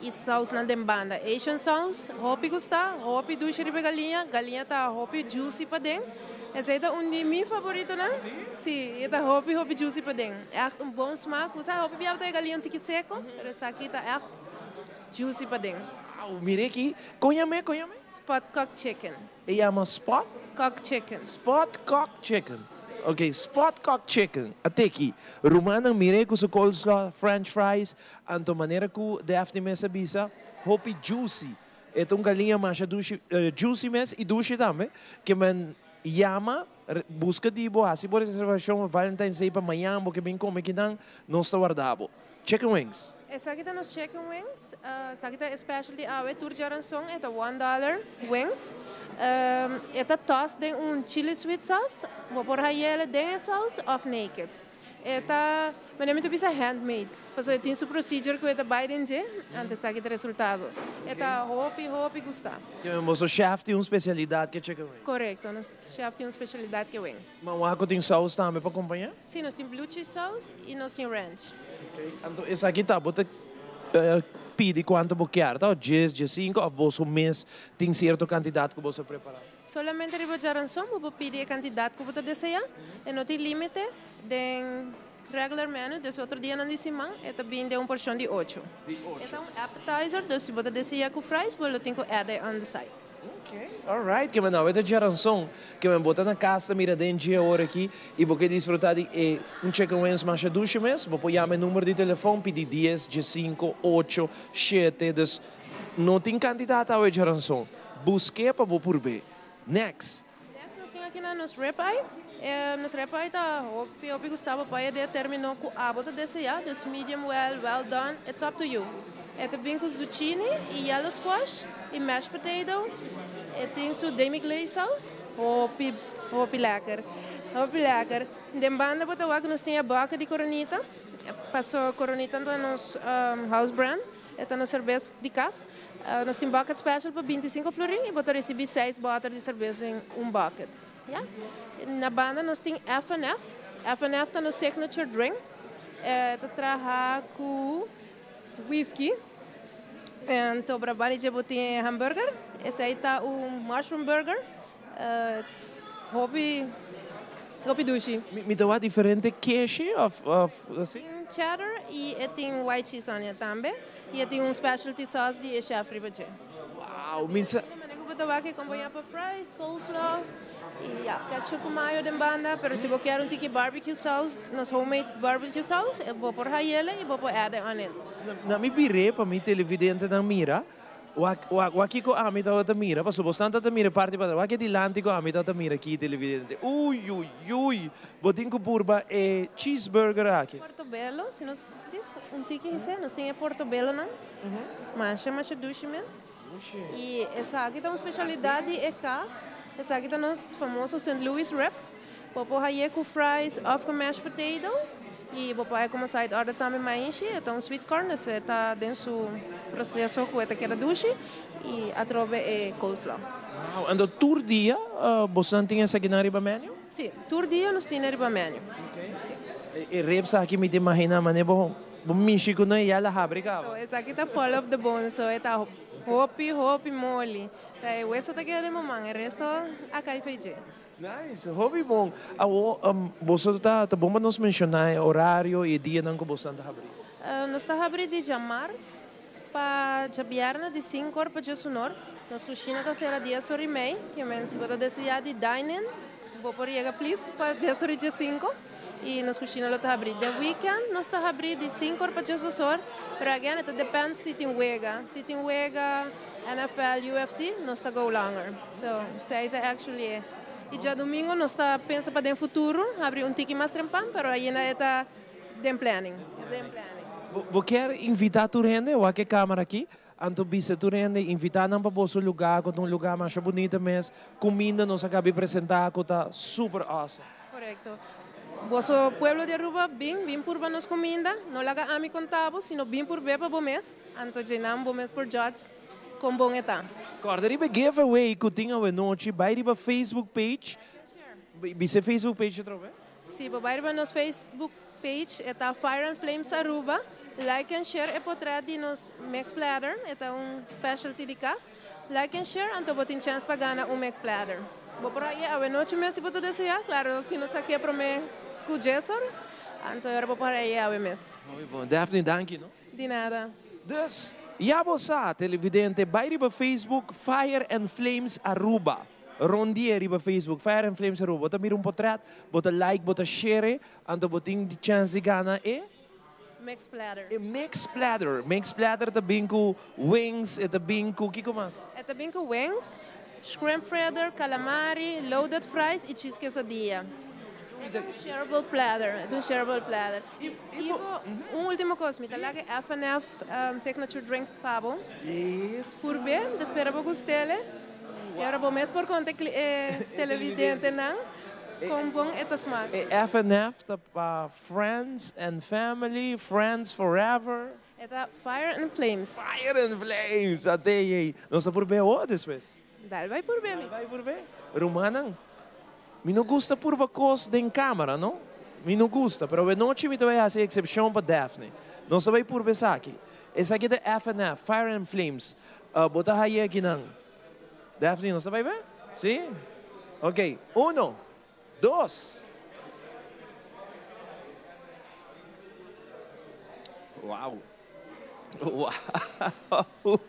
E: y sausnan den banda. Asian saus, hopi gusta, hopi dushi riba e galinha. Galinha ta hopi juicy paden. Esey ta un di mi favoritonan. Si, e ta hopi hopi juicy paden. Echt un bon smaak. Bo sa hopi bia bo ta e galinha un tiki seco, pero esaki ta echt juicy paden.
C: Au, mira aki. Con yam'e? Con yam'e?
E: Spot cock chicken.
C: E yama spot?
E: Cock chicken.
C: Spot cock chicken. Ok, spot cock chicken. A teki. Rumannan mir'e cu su coleslaw, french fries, anto manera cu Daphne mes a bisa, hopi juicy. E ta un galiña masha dushi, juicy mes y dushi tambe, ke men yama, busca di bo, haci bo reservacion Valentine's Day pa mañan bo ke bin come kinan, nos ta warda bo. Chicken wings.
E: Esaki ta nos chicken wings. Esaki ta e special di awe. Tur djaranson e ta one dollar wings. E ta toss den un chili sweet sauce. Bo por hayele den e sauce of naked. E ta, manera mi ta bisa handmade. Pasobra e tin su procedure cu e ta bay den dje, anto esaki ta e resultado. E ta hopi, hopi gusta.
C: Boso chef tin un specialidad ke chicken wings?
E: Correcto, nos chef tin un specialidad ke wings.
C: Ma wak tin saus tambe pa acompaña?
E: Si, nos tin blue cheese saus y nos tin ranch.
C: Ok, anto esaki ta bo ta pidi cuanto bo kier ta? 10, 15 of boso mes tin cierto cantidad cu boso a prepara?
E: Solamente riba djaranson bo por pidi e cantidad cu bo ta desea, e no tin limite den regular menu, dus otro dianan di siman e ta bin den un porcion di ocho. E ta un appetizer, dus si bo ta desea cu fries bo lo tin cu add e on the side.
C: Ok, alright, ke men awe ta djaranson, ke men bo ta na kas ta mira den dje ora aki i bo ke disfruta di e un chicken wings masha dushi mes, bo por yama e number di telefon pidi dies, diesinko, ocho, shete, dus no tin kantidat awe djaranson, busk'é pa bo purb'é. Next.
E: Next nos tin aki na nos rib eye, e nos rib eye ta hopi hopi gusta bo pa e determino ku abo ta desea, dus medium well, well done, it's up to you. E ta bin ku zucchini i yellow squash i mashed potato, e tin su demi glaze sauce, hopi hopi lekker, hopi lekker. Den banda bo ta wak nos tin e boka di Coronita, paso Coronita ta nos house brand, e ta nos serbes di kas. Nos tin bucket special pa 25 florin y bo ta ricibi 6 boter di cerbes den un bucket. Ya. Na banda nos tin F&F. F&F ta nos signature drink. E ta traha cu whisky. Anto banda dje bo tin hamburger. Esey ta un mushroom burger. Hopi, hopi dushi.
C: Mi ta wak diferente keshi of asina?
E: Tin cheddar y e tin white cheese on it tambe. Y e tin un specialty sauce di e chef riba dje.
C: Wow, mi sa.
E: Manera cu bo ta wak e compaña pa fries, coleslaw y ya, ketchup cu mayo den banda. Pero si bo kier un tiki barbecue sauce, nos homemade barbecue sauce, bo por hayele y bo por add it on it.
C: Na mi bir'é pa mi televidentenan mira. Wak, wak, wak kiko ami tabata mira, pasobra bosnan tabata mira e parti patras. Wak e dilanti ku ami tabata mira aki, televidente. Uy, uy, uy! Bo tin ku purba e cheeseburger aki.
E: Portobello, si nos dis un tiki hesé, nos tin e portobellonan. Masha, masha dushi mes. I esaki ta un specialidad di e kas. Esaki ta nos famoso Sint Louis rib. Bo por haye ku fries of ku mashed potato y bo por haye como side order tambe maishi. E ta un sweet corn, dus e ta den su proceso ku e ta keda dushi y atrobe e coleslaw.
C: Wow, anto tur dia bosonan tin esakinan riba menu?
E: Si, tur dia nos tin e riba menu. Si.
C: E ribs aki mi ta imagina mane bo mishi ku nan y ya la habri kaba.
E: So esaki ta fall off the bone, so e ta hopi hopi moli. Ta e weso ta keda den bo man, e resto a kai fei dje.
C: Nice, hopi bon. Awo, boso ta ta bon pa nos menciona e horario y e dianan cu bosonan ta habri?
E: Nos ta habri di djamars pa djabièrnè di sinku or pa djesunor. Nos kushina ta sera dies or y mei, ke men si bo ta desea di dine in, bo por yega please pa djes or y djesinku y nos kushina lo ta habri. Den weekend nos ta habri di sinku or pa djesdos or, pero again e ta depend si tin wega. Si tin wega NFL, UFC, nos ta go longer. So, esei ta actually e. Y djadumingo nos ta pensa pa den futuro habri un tiki mas trempan, pero ainda e ta den planning. E ta den planning.
C: Bo kier invita tur hende? Wak e camera aki. Anto bisa tur hende, invita nan pa boso lugar, cu ta un lugar masha bunita mes. Cuminda nos a cabi presenta cu ta super awesome.
E: Correcto. Boso pueblo di Aruba, bin, bin purba nos cuminda. No laga ami conta bo, sino bin purbe pa bo mes. Anto dje-nan bo mes por judge Kon bon e ta.
C: Kòrda riba e giveaway ku tin awenochi, bai riba Facebook page, bisa e Facebook page atrobe.
E: Si, bo bai riba nos Facebook page, e ta Fire and Flames Aruba, like and share e potret di nos mix platter, e ta un specialty di kas, like and share anto bo tin chèns pa gana un mix platter. Bo por haña awenochi mes si bo ta deseá, klaro si nos a ke promé ku djesor, anto e ora bo por haña awe mes.
C: Hopi bon, Daphne danki no.
E: Di nada.
C: Dus, ya bo sa, televidente, bai riba Facebook Fire and Flames Aruba. Rondie riba Facebook Fire and Flames Aruba. Bo ta mira un potret, bo ta like, bo ta share, anto bo tin di chance di gana e.
E: Mix platter.
C: E mix platter. Mix platter ta bin ku wings, e ta bin ku kiko mas?
E: E ta bin ku wings, shrimp fritter, calamari, loaded fries y cheese quesadilla. E ta un shareable platter, e ta un shareable platter. Ivo, un ultimo cos, mi ta laga e FNF signature drink pa bo. Purbe, mi ta spera bo gustele. Y ora bo mes por conta e televidentenan con bon e ta smaak.
C: E FNF ta pa Friends and Family, Friends Forever.
E: E ta Fire and Flames.
C: Fire and Flames! Ate yey. Nos ta purbe awor despues.
E: Dal bai purbe mi.
C: Dal bai purbe. Rumannan, mi no gusta purba kos den kamera, no. Mi no gusta, pero awenochi mi ta bai hasi eksepshon pa Daphne. Nos ta bai purba esaki. Esaki ta FNF, Fire and Flames. Bo ta haye akinan. Daphne, nos ta bai be? Si? Ok, uno, dos. Wow. Wow!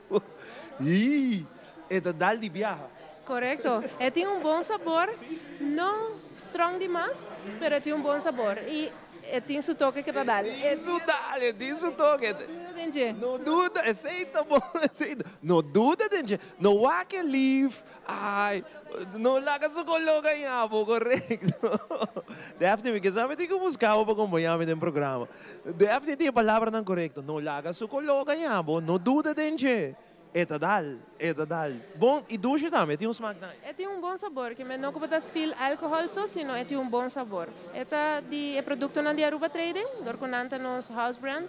C: Ii, e ta dal di biaha.
E: Korekto. E tin un bon sabor, no strong dimas, pero e tin un bon sabor i e tin su toke ke ta dal.
C: E tin su dal, e tin su toke.
E: No duda den dje.
C: No duda, esei ta bon, esei ta. No duda den dje. No wak e lif, Ay, no laga su coló gaña bo, correcto. Daphne, mi ke sa mi tin cu busca bo pa compaña mi den programa. Daphne tin e palabranan correcto. No laga su coló gaña bo, no duda den dje. E ta dal, e ta dal. Bon, y dushi tambe, e tin un smaak nice.
E: E tin un bon sabor, ke men no cu bo ta feel alcohol so, sino e tin un bon sabor. E ta di e productonan di Aruba Trading, dor cu nan ta nos house brand.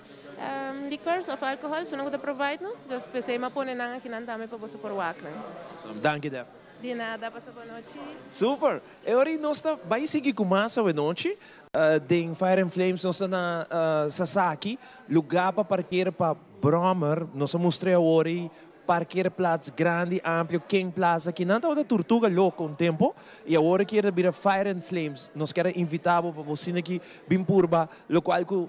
E: Liquors of alcohol, esunnan cu ta provide nos, dus p'esey m'a pone nan akinan tambe pa boso por wak nan.
C: Awesome. Danki Def.
E: Di nada, pasa bon nochi.
C: Super! E ora nos ta bay sigui cu mas awenochi. Den Fire and Flames nos ta na Sasaki, lugar pa parkeer pa brommer. Nos a mustra e awor ey parkeerplaats grandi, amplio, King Plaza. Kinan tabata Tortuga Loco un tempo y awor aki ta bira Fire and Flames. Nos kier a invita bo pa bo asina aki bin purba locual cu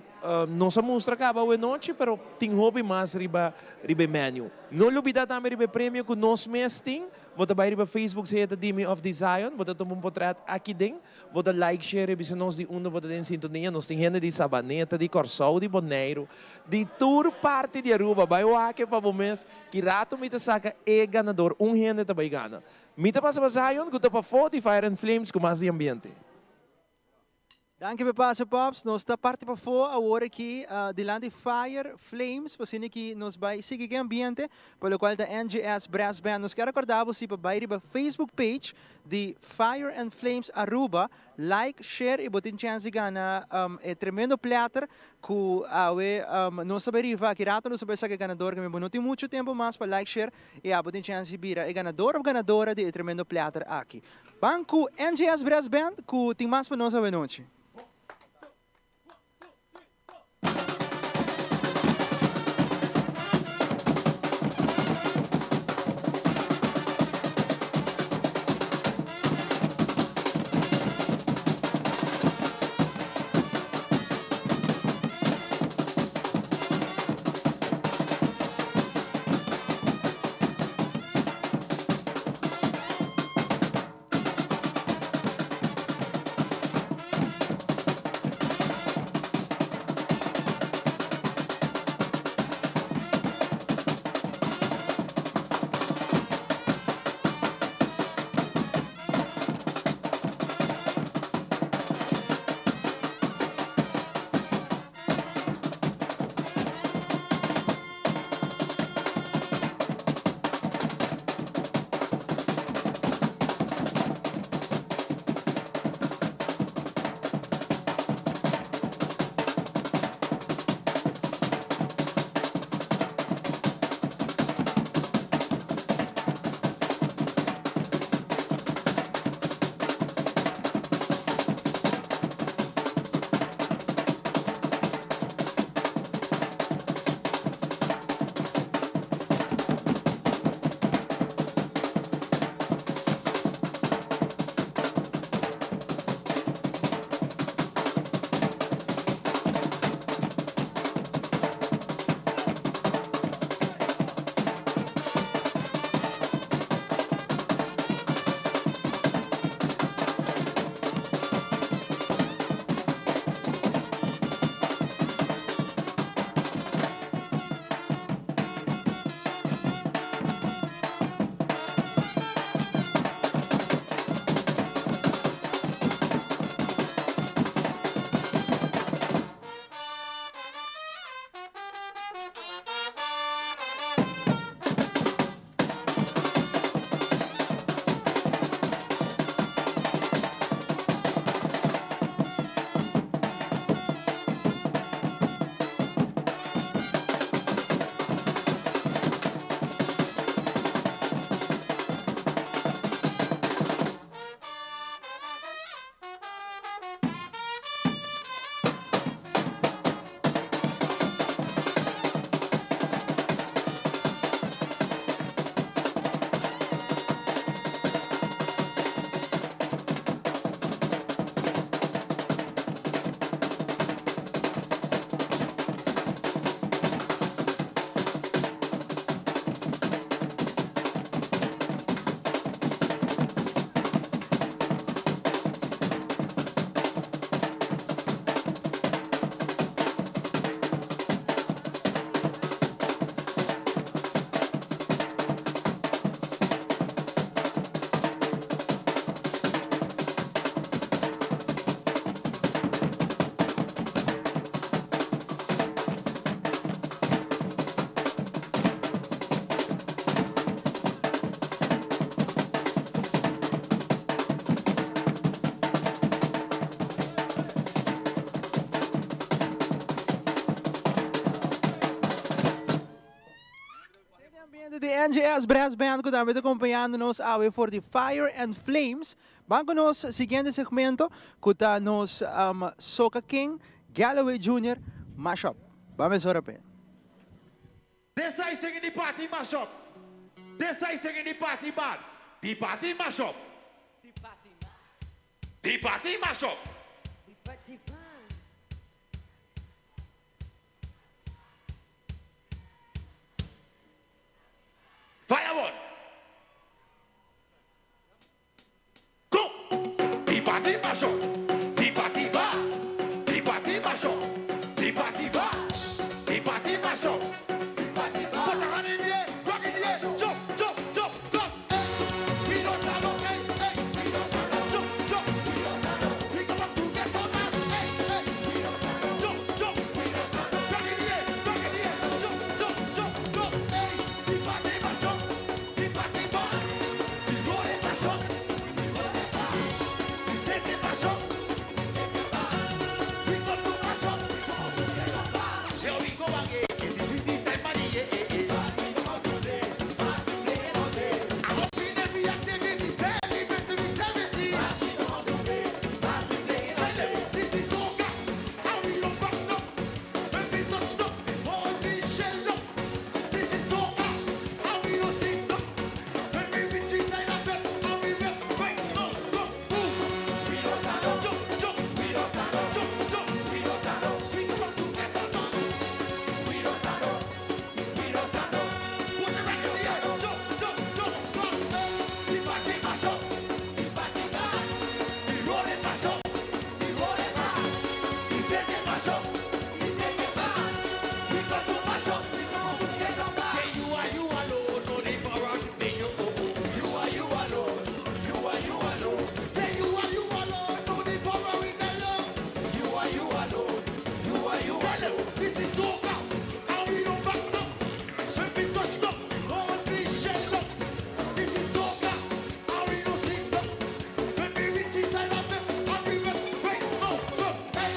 C: Nos a mustra caba awe nochi, pero tin hopi mas riba riba e menu. No lubida tambe riba e premio cu nos mes tin. Bo ta bay riba Facebook sea ta di mi of di Zion, bo ta tuma un potret aki den, bo ta like, share y bisa nos di unda bo ta den sintonia. Nos tin hende di Sabaneta, di Corsou, di Boneiru, di tur parti di Aruba. Bay wak pa bo mes. Ki rato mi ta saca e ganador, un hende ta bay gana. Mi ta pasa pa Zion cu ta pafo di Fire and Flames cu mas di ambiente.
D: Danki p'e pase Pops, nos ta parti pafó awor aki dilanti Fire Flames pa asina ki nos bai sigui ku e ambiente pa lokual ta NGS Brass Band. Nos kier rekorda bo si pa bai riba Facebook page di Fire and Flames Aruba, like, share i bo tin chèns di gana e tremendo platter ku awe nos ta bai rifa. Aki rato nos ta bai saka e ganador, kami bo no tin muchu tempu mas pa like, share i abo tin chèns di bira e ganador òf ganadora di e tremendo platter aki. Ban ku NGS Brass Band ku tin mas pa nos awenochi. NGS Brass Band ku tambe ta kompañando nos awe for di Fire and Flames. Ban ku nos siguiente segmento ku ta nos Soca King Galloway Junior Mashup. Ban mesora p'e.
A: This I sing in the party mash up. This I sing in the party bad. The party mash up. The party mash up. The party Fire one. Go! The party mash up. The party bad. The party mash up. The party bad. The party mash up. Put a hand in the air, rock in the air, jump, jump, jump, jump. Hey. We don't stand up, hey, hey. We don't stand up, jump, jump. We don't stand up. We come up to get on that, hey, hey. We don't stand up, jump, jump. We don't stand up. Rock in the air, rock in the air, jump, jump, jump, jump. Hey, the party mash up, the party bad, the road is mash up, the road is bad, the state is mash up, the state is bad. We come to mash up, we come up to get on bad. Here we go again. It's the sweetest time of the year. We come out to play, we play all day. I'm up in every activity, celebrate to be 70. We come out to play, we play all day. This is soca, and we don't back up. When we touch up, all we shell up. This is soca, and we don't sit up. When we reach inside our bed, and we rest right now, go, move. We don't stand up, jump, jump. We don't stand up, jump, jump. We don't stand up. We come out to get on up. We don't stand up. We don't stand up. Put the rock in the air, jump, jump, jump, jump. The party mash up, the party bad. The road is mash up, the road is bad. The state is mash up, the state is bad. We come to mash up, we come to get on bad. Say you are you alone, no need for us to be you. You are you alone, you are you alone. Say you are you alone, no need for us to be alone. You are you alone, you are you alone. This is soca, and we don't back up. When we touch up, all we shell up. This is soca, and we don't sit up. When we reach inside our bed, and we rest right now, go. Hey,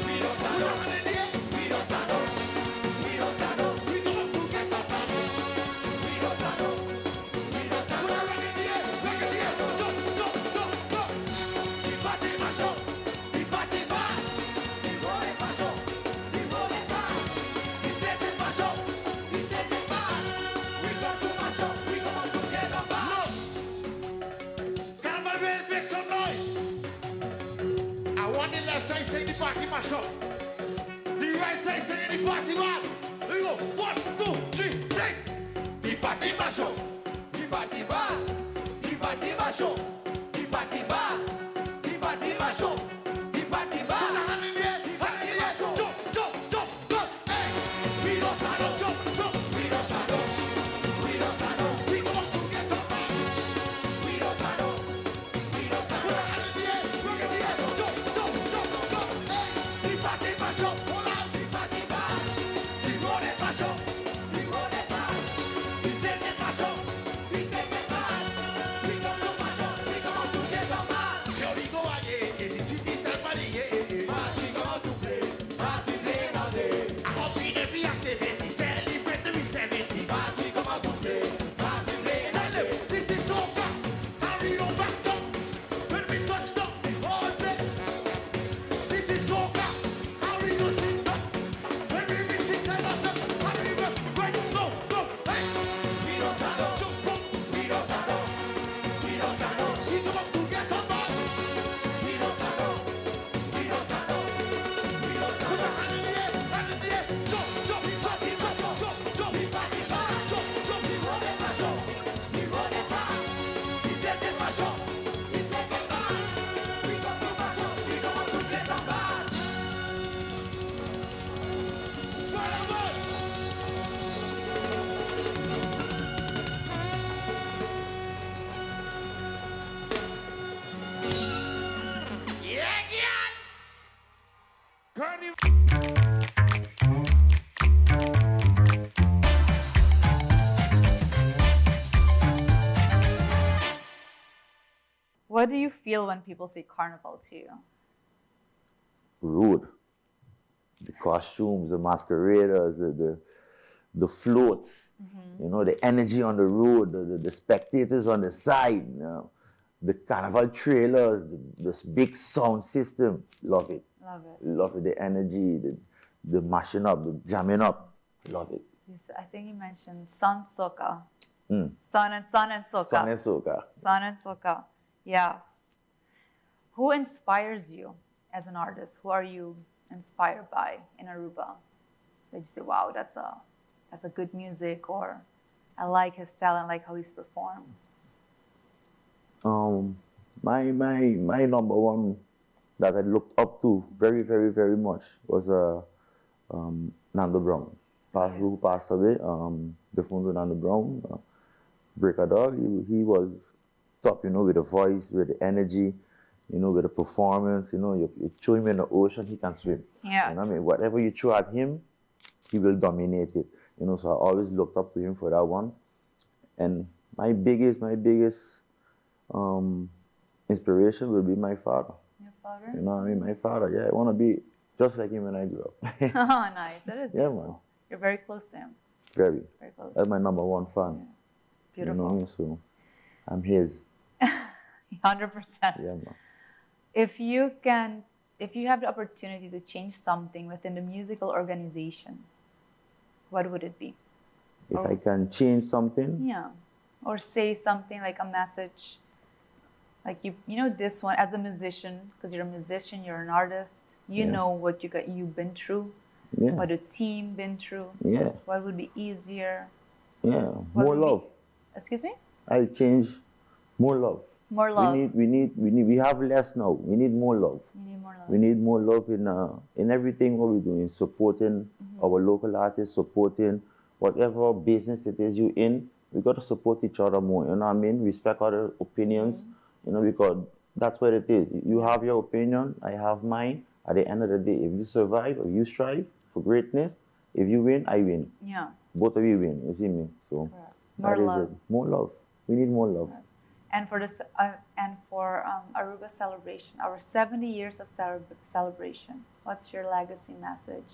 A: we don't stand up. We don't stand up. We don't stand up. We come up to get up. We don't stand up. We don't stand up. Rock in the air, rock in the air, jump, jump, jump, jump. The party mash up, the party bad. The road is mash up, the road is bad. The state is mash up, the state is bad. We come to mash up, we come up to get up bad. Carnival Village, make some noise. I want the left side sing the party mash up. The right side sing the party bad. Here we go. 1, 2, 3, sing. The party mash up. The party bad. The party mash up. The party bad. The party mash up. The party bad. Put a hand in the air. Hand in the air. Jump, jump, jump, jump. Hey. We don't stand up. Jump, jump. We don't stand up. We don't stand up. We come up to get up bad. We don't stand up. We don't stand up. Put a hand in the air. Rock in the air. Jump, jump, jump, jump. Hey. The party mash up. Hold on. The party bad. The road is mash up. The road is bad. The state is mash up. The state is bad. We come to mash up. We come out to get up bad. Here we go again. It's the sweetest time of the year. Mash, we come out to play. Mash, we play all day. I'm up in every activity. Celebrate the 70. Mash, we come out to play. Mash, we play all day. This is soca. And we don't back down. When we touch down, all day. This is soca. And we don't sit down. When we reach inside of them, and we run right now, go. Hey. We don't stand up. Jump up. We don't stand up. We don't stand up. We come up to get on bad. We don't stand up. We don't stand up. We don't stand up. Put a hand in the air, hand in the air. Jump, jump, the party mash up. Jump, jump, the party bad. Jump, jump, the road is mash up. The road is bad. The state is mash up. The state is bad. We come to mash up. We come up to get on bad. Fire Yeah, yeah. Carnival.
N: What do you feel when people say carnival to you?
O: Rude. The costumes, the masqueraders, the The floats, you know, the energy on the road, the, the, the spectators on the side, you know, the carnival trailers, the, this big sound system. Love it.
N: Love it.
O: Love it. The energy, the, the mashing up, the jamming up. Love it.
N: You I think you mentioned Sun Soca. Sun and Sun and Soca.
O: Sun and Soca.
N: Sun and Soca. Yes. Who inspires you as an artist? Who are you inspired by in Aruba? That you say, wow, that's a that's a good music, or I like his talent, I like how he's performed.
O: My my my number one that I looked up to very very very much was Nando Brown, who passed away. Defunto Nando Brown, Breaker Dog. He, he was top, you know, with the voice, with the energy, you know, with the performance. You know, you, you throw him in the ocean, he can swim. You know what I mean? Whatever you throw at him, he will dominate it. You know, so I always looked up to him for that one. And my biggest, my biggest inspiration will be my father.
N: Your father?
O: You know what I mean? My father, yeah. I want to be just like him when I grow up.
N: oh, nice. That is
O: Yeah,
N: beautiful.
O: man.
N: You're very close to him.
O: Very.
N: Very close.
O: That's my number one fan.
N: Beautiful.
O: You know what I mean? So I'm his.
N: 100%.
O: Yeah, man.
N: If you can, if you have the opportunity to change something within the musical organization, what would it be?
O: If I can change something,
N: Yeah. Or say something like a message. Like you know this one as a musician, because you're a musician, you're an artist, you
O: Yeah.
N: know what you got you've been through,
O: Yeah.
N: what the team been through.
O: Yeah.
N: What would be easier?
O: yeah,
N: What
O: more
N: would be-
O: love.
N: Excuse me?
O: I'll change more love.
N: More love.
O: We need, we need, we need, we have less now. We need more love.
N: You need more love.
O: We need more love in in everything what we're doing, supporting our local artists, supporting whatever business it is you in. We got to support each other more. You know what I mean? Respect other opinions. You know, because that's what it is. You have your opinion, I have mine. At the end of the day, if you survive or you strive for greatness, if you win, I win.
N: Yeah.
O: Both of you win. You see me? So
N: More
O: that is
N: love.
O: it. More love. We need more love.
N: And for this, and for Aruba celebration, our 70 years of celebration, what's your legacy message?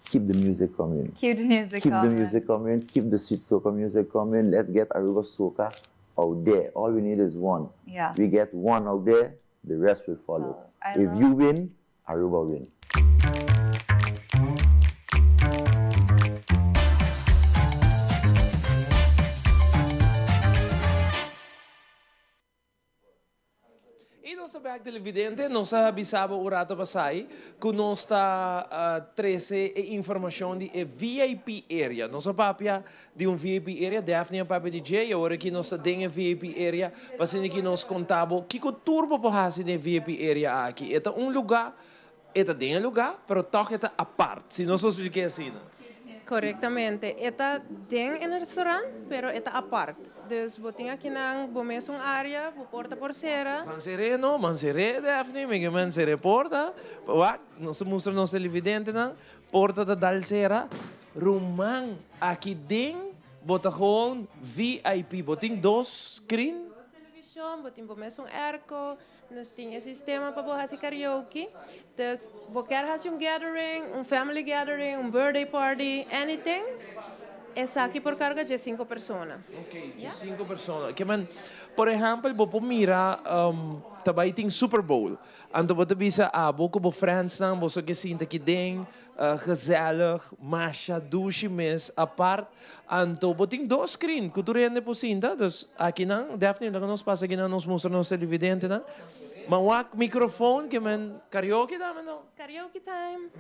O: Keep the music coming.
N: Keep the music
O: Keep
N: coming.
O: the music coming. Keep the sweet soca music coming. Let's get Aruba soca out there. All we need is one.
N: Yeah.
O: We get one out there, the rest will follow.
N: I
O: if
N: love-
O: you win, Aruba win.
C: E nos back televidente, nos a bisa bo un rato pasa cu nos ta trece e informacion di e VIP area. Nos a papia di un VIP area, Daphne papia di dje, awor aki nos ta den VIP area, pa asina nos conta bo kico tur bo por haci den VIP area aki. E ta un lugar, e ta den lugar, pero toch e ta apart. Si nos explica asina, no?
E: Correctamente. E ta den e restaurant, pero e ta apart. Dus bo tin aki nan bo mes un area, bo porta por cera.
C: Ban sera, no, ban sera, Daphne, mi ban sera porta. Wak, nos mustra nos televidente nan, porta ta dal sera. Ruman, aki den, bo ta gewoon VIP, bo tin dos screen.
E: Television, bo tin bo mes un airco, nos tin e sistema pa bo haci karaoke. Dus bo kier haci un gathering, un family gathering, un birthday party, anything. Esaki por carga di cinco persona.
C: Ok, di cinco persona. Kiermen, por ehempel, bo por mira tambe tin Super Bowl. Anto bo ta bisa abo cu bo friends nan, bo kier sinta aki den, gezellig, masha dushi mes apart. Anto bo tin dos screen, cu tur hende por sinta, dus aki nan, definitely nos pasa aki nan nos mustra nos televidente nan. Ma wak microfoon, kiermen karaoke dame no?
E: Karaoke time.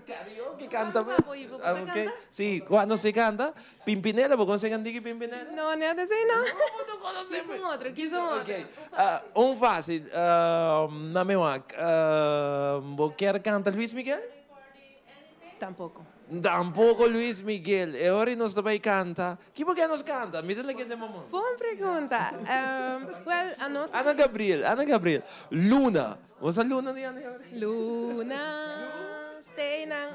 C: Karaoke canta. Ah, ok. Si, cuando se canta, Pimpinela, bo conoce cantica Pimpinela?
E: No, no te sei no. No, no Kies un otro, kies un otro.
C: Ok. Un facil. Na mi wak. Bo kier canta Luis Miguel?
E: Tampoco.
C: Tampoco Luis Miguel. E ora nos tambe canta. Kico cu nos canta? Mira cu den mama.
E: Boa pregunta. Well, a nos.
C: Ana Gabriel, Ana Gabriel. Luna. Bo Luna di Ana Gabriel?
E: Luna. Teinan.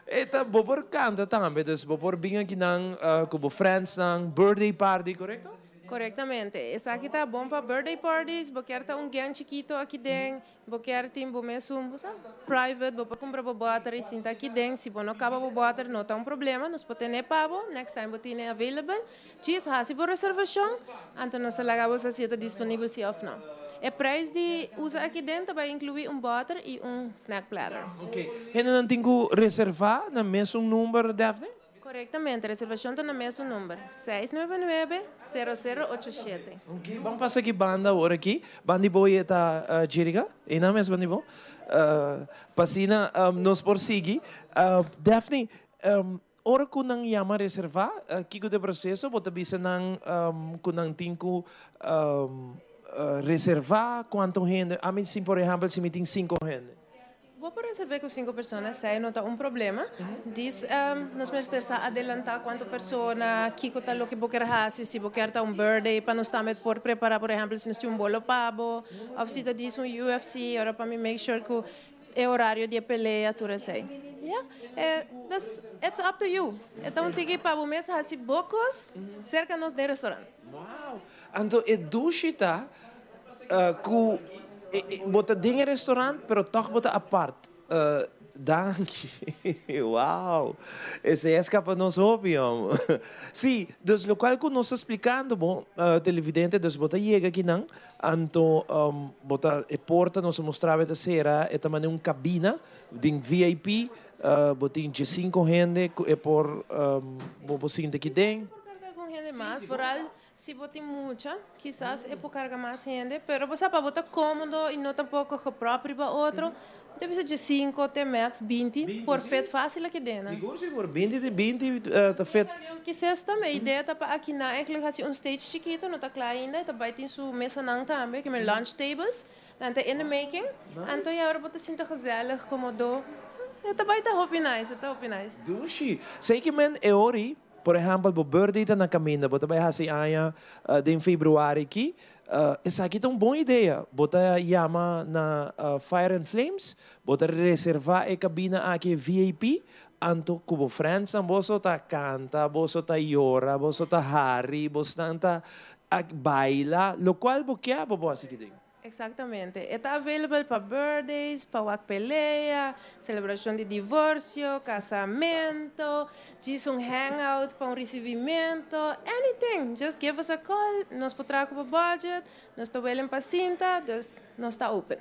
C: E ta bo por canta tambe, dus bo por bin aki nan cu bo friends nan birthday party, correcto?
E: Korektamente. Esaki ta bon pa birthday parties, bo kier ta un gang chikito aki den, bo kier tin bo mesun, bo sa, private, bo por kumpra bo bòter i sinta aki den. Si bo no kaba bo bòter no ta un problema, nos por tene pa bo, next time bo tine available. Djis hasi bo reservashon, anto nos ta laga bo sa si e ta disponibel si òf no. E prijs di usa aki den ta bai inkluí un bòter i un snack platter.
C: Ok. Hendenan tin ku reservá na mesun number, Daphne?
E: Korektamente, reservashon ta na mesun number, 699, 0087.
C: Ok, ban pasa aki banda awor aki. Banda di bo e ta Jerica? Einan mes banda di bo? Pa asina nos por sigui. Daphne, ora ku nan yama reservá, kiko ta e proseso? Bo ta bisa nan ku nan tin ku reservá kuantu hende? Ami si por ehèmpel si mi tin sinku hende.
E: Bo por reservé ku sinku persona, esei no ta un problema. Dis nos mester sa adelantá kuantu persona, kiko ta loke bo kier hasi, si bo kier ta un birthday pa nos tambe por prepará, por ehèmpel si nos tin un bolo pa bo òf si ta dis un UFC ora pa mi make sure ku e orario di e pelea tur esei. Ya, dus it's up to you. E ta un tiki pa bo mes hasi bo kos serka nos den restaurant.
C: Wow! Anto e dushi ta Ku bo ta den e restaurant pero tòg bo ta apart. Danki. Wow! Esei a skapa nos hopi hòm. Sí, dus lokual ku nos ta splikando bo, televidente, dus bo ta yega akinan, anto bo ta e porta nos a mustra bo e ta sera, e ta manera un kabina den VIP, bo tin diesinko hende ku e por bo por sinta aki den.
E: Por karga algun hende mas, vooral Si bo tin mucha, kisas e por carga mas hende, pero bo sa pa bo ta comodo y no tampoco geprop riba otro, ta bisa dje cinco te max 20 por fit facil aki den.
C: Sigur, sigur, 20 te 20 ta fit.
E: Kisas tambe e idea ta pa aki nan eigenlijk haci un stage chikito, no ta cla ainda, e ta bay tin su mesanan tambe, ke men lunch tables, nan ta in the making, anto ya ora bo ta sinti gezellig, comodo, e ta bay ta hopi nice, e ta hopi nice.
C: Dushi. Sa ke men e ori Por ehèmpel, bo birthday ta na kaminda, bo ta bai hasi aña den februari aki, esaki ta un bon idea. Bo ta yama na Fire and Flames, bo ta reservá e kabina aki, e VIP, anto ku bo frèndsnan boso ta kanta, boso ta yora, boso ta hari, bosnan ta baila, lokual bo ke bo por hasi aki den.
E: Exactamente. E ta available pa birthdays, pa wak pelea, celebracion di divorcio, casamento, djis un hangout pa un recibimento, anything. Just give us a call, nos por traha cu bo budget, nos ta willing pa sinta, dus nos ta open.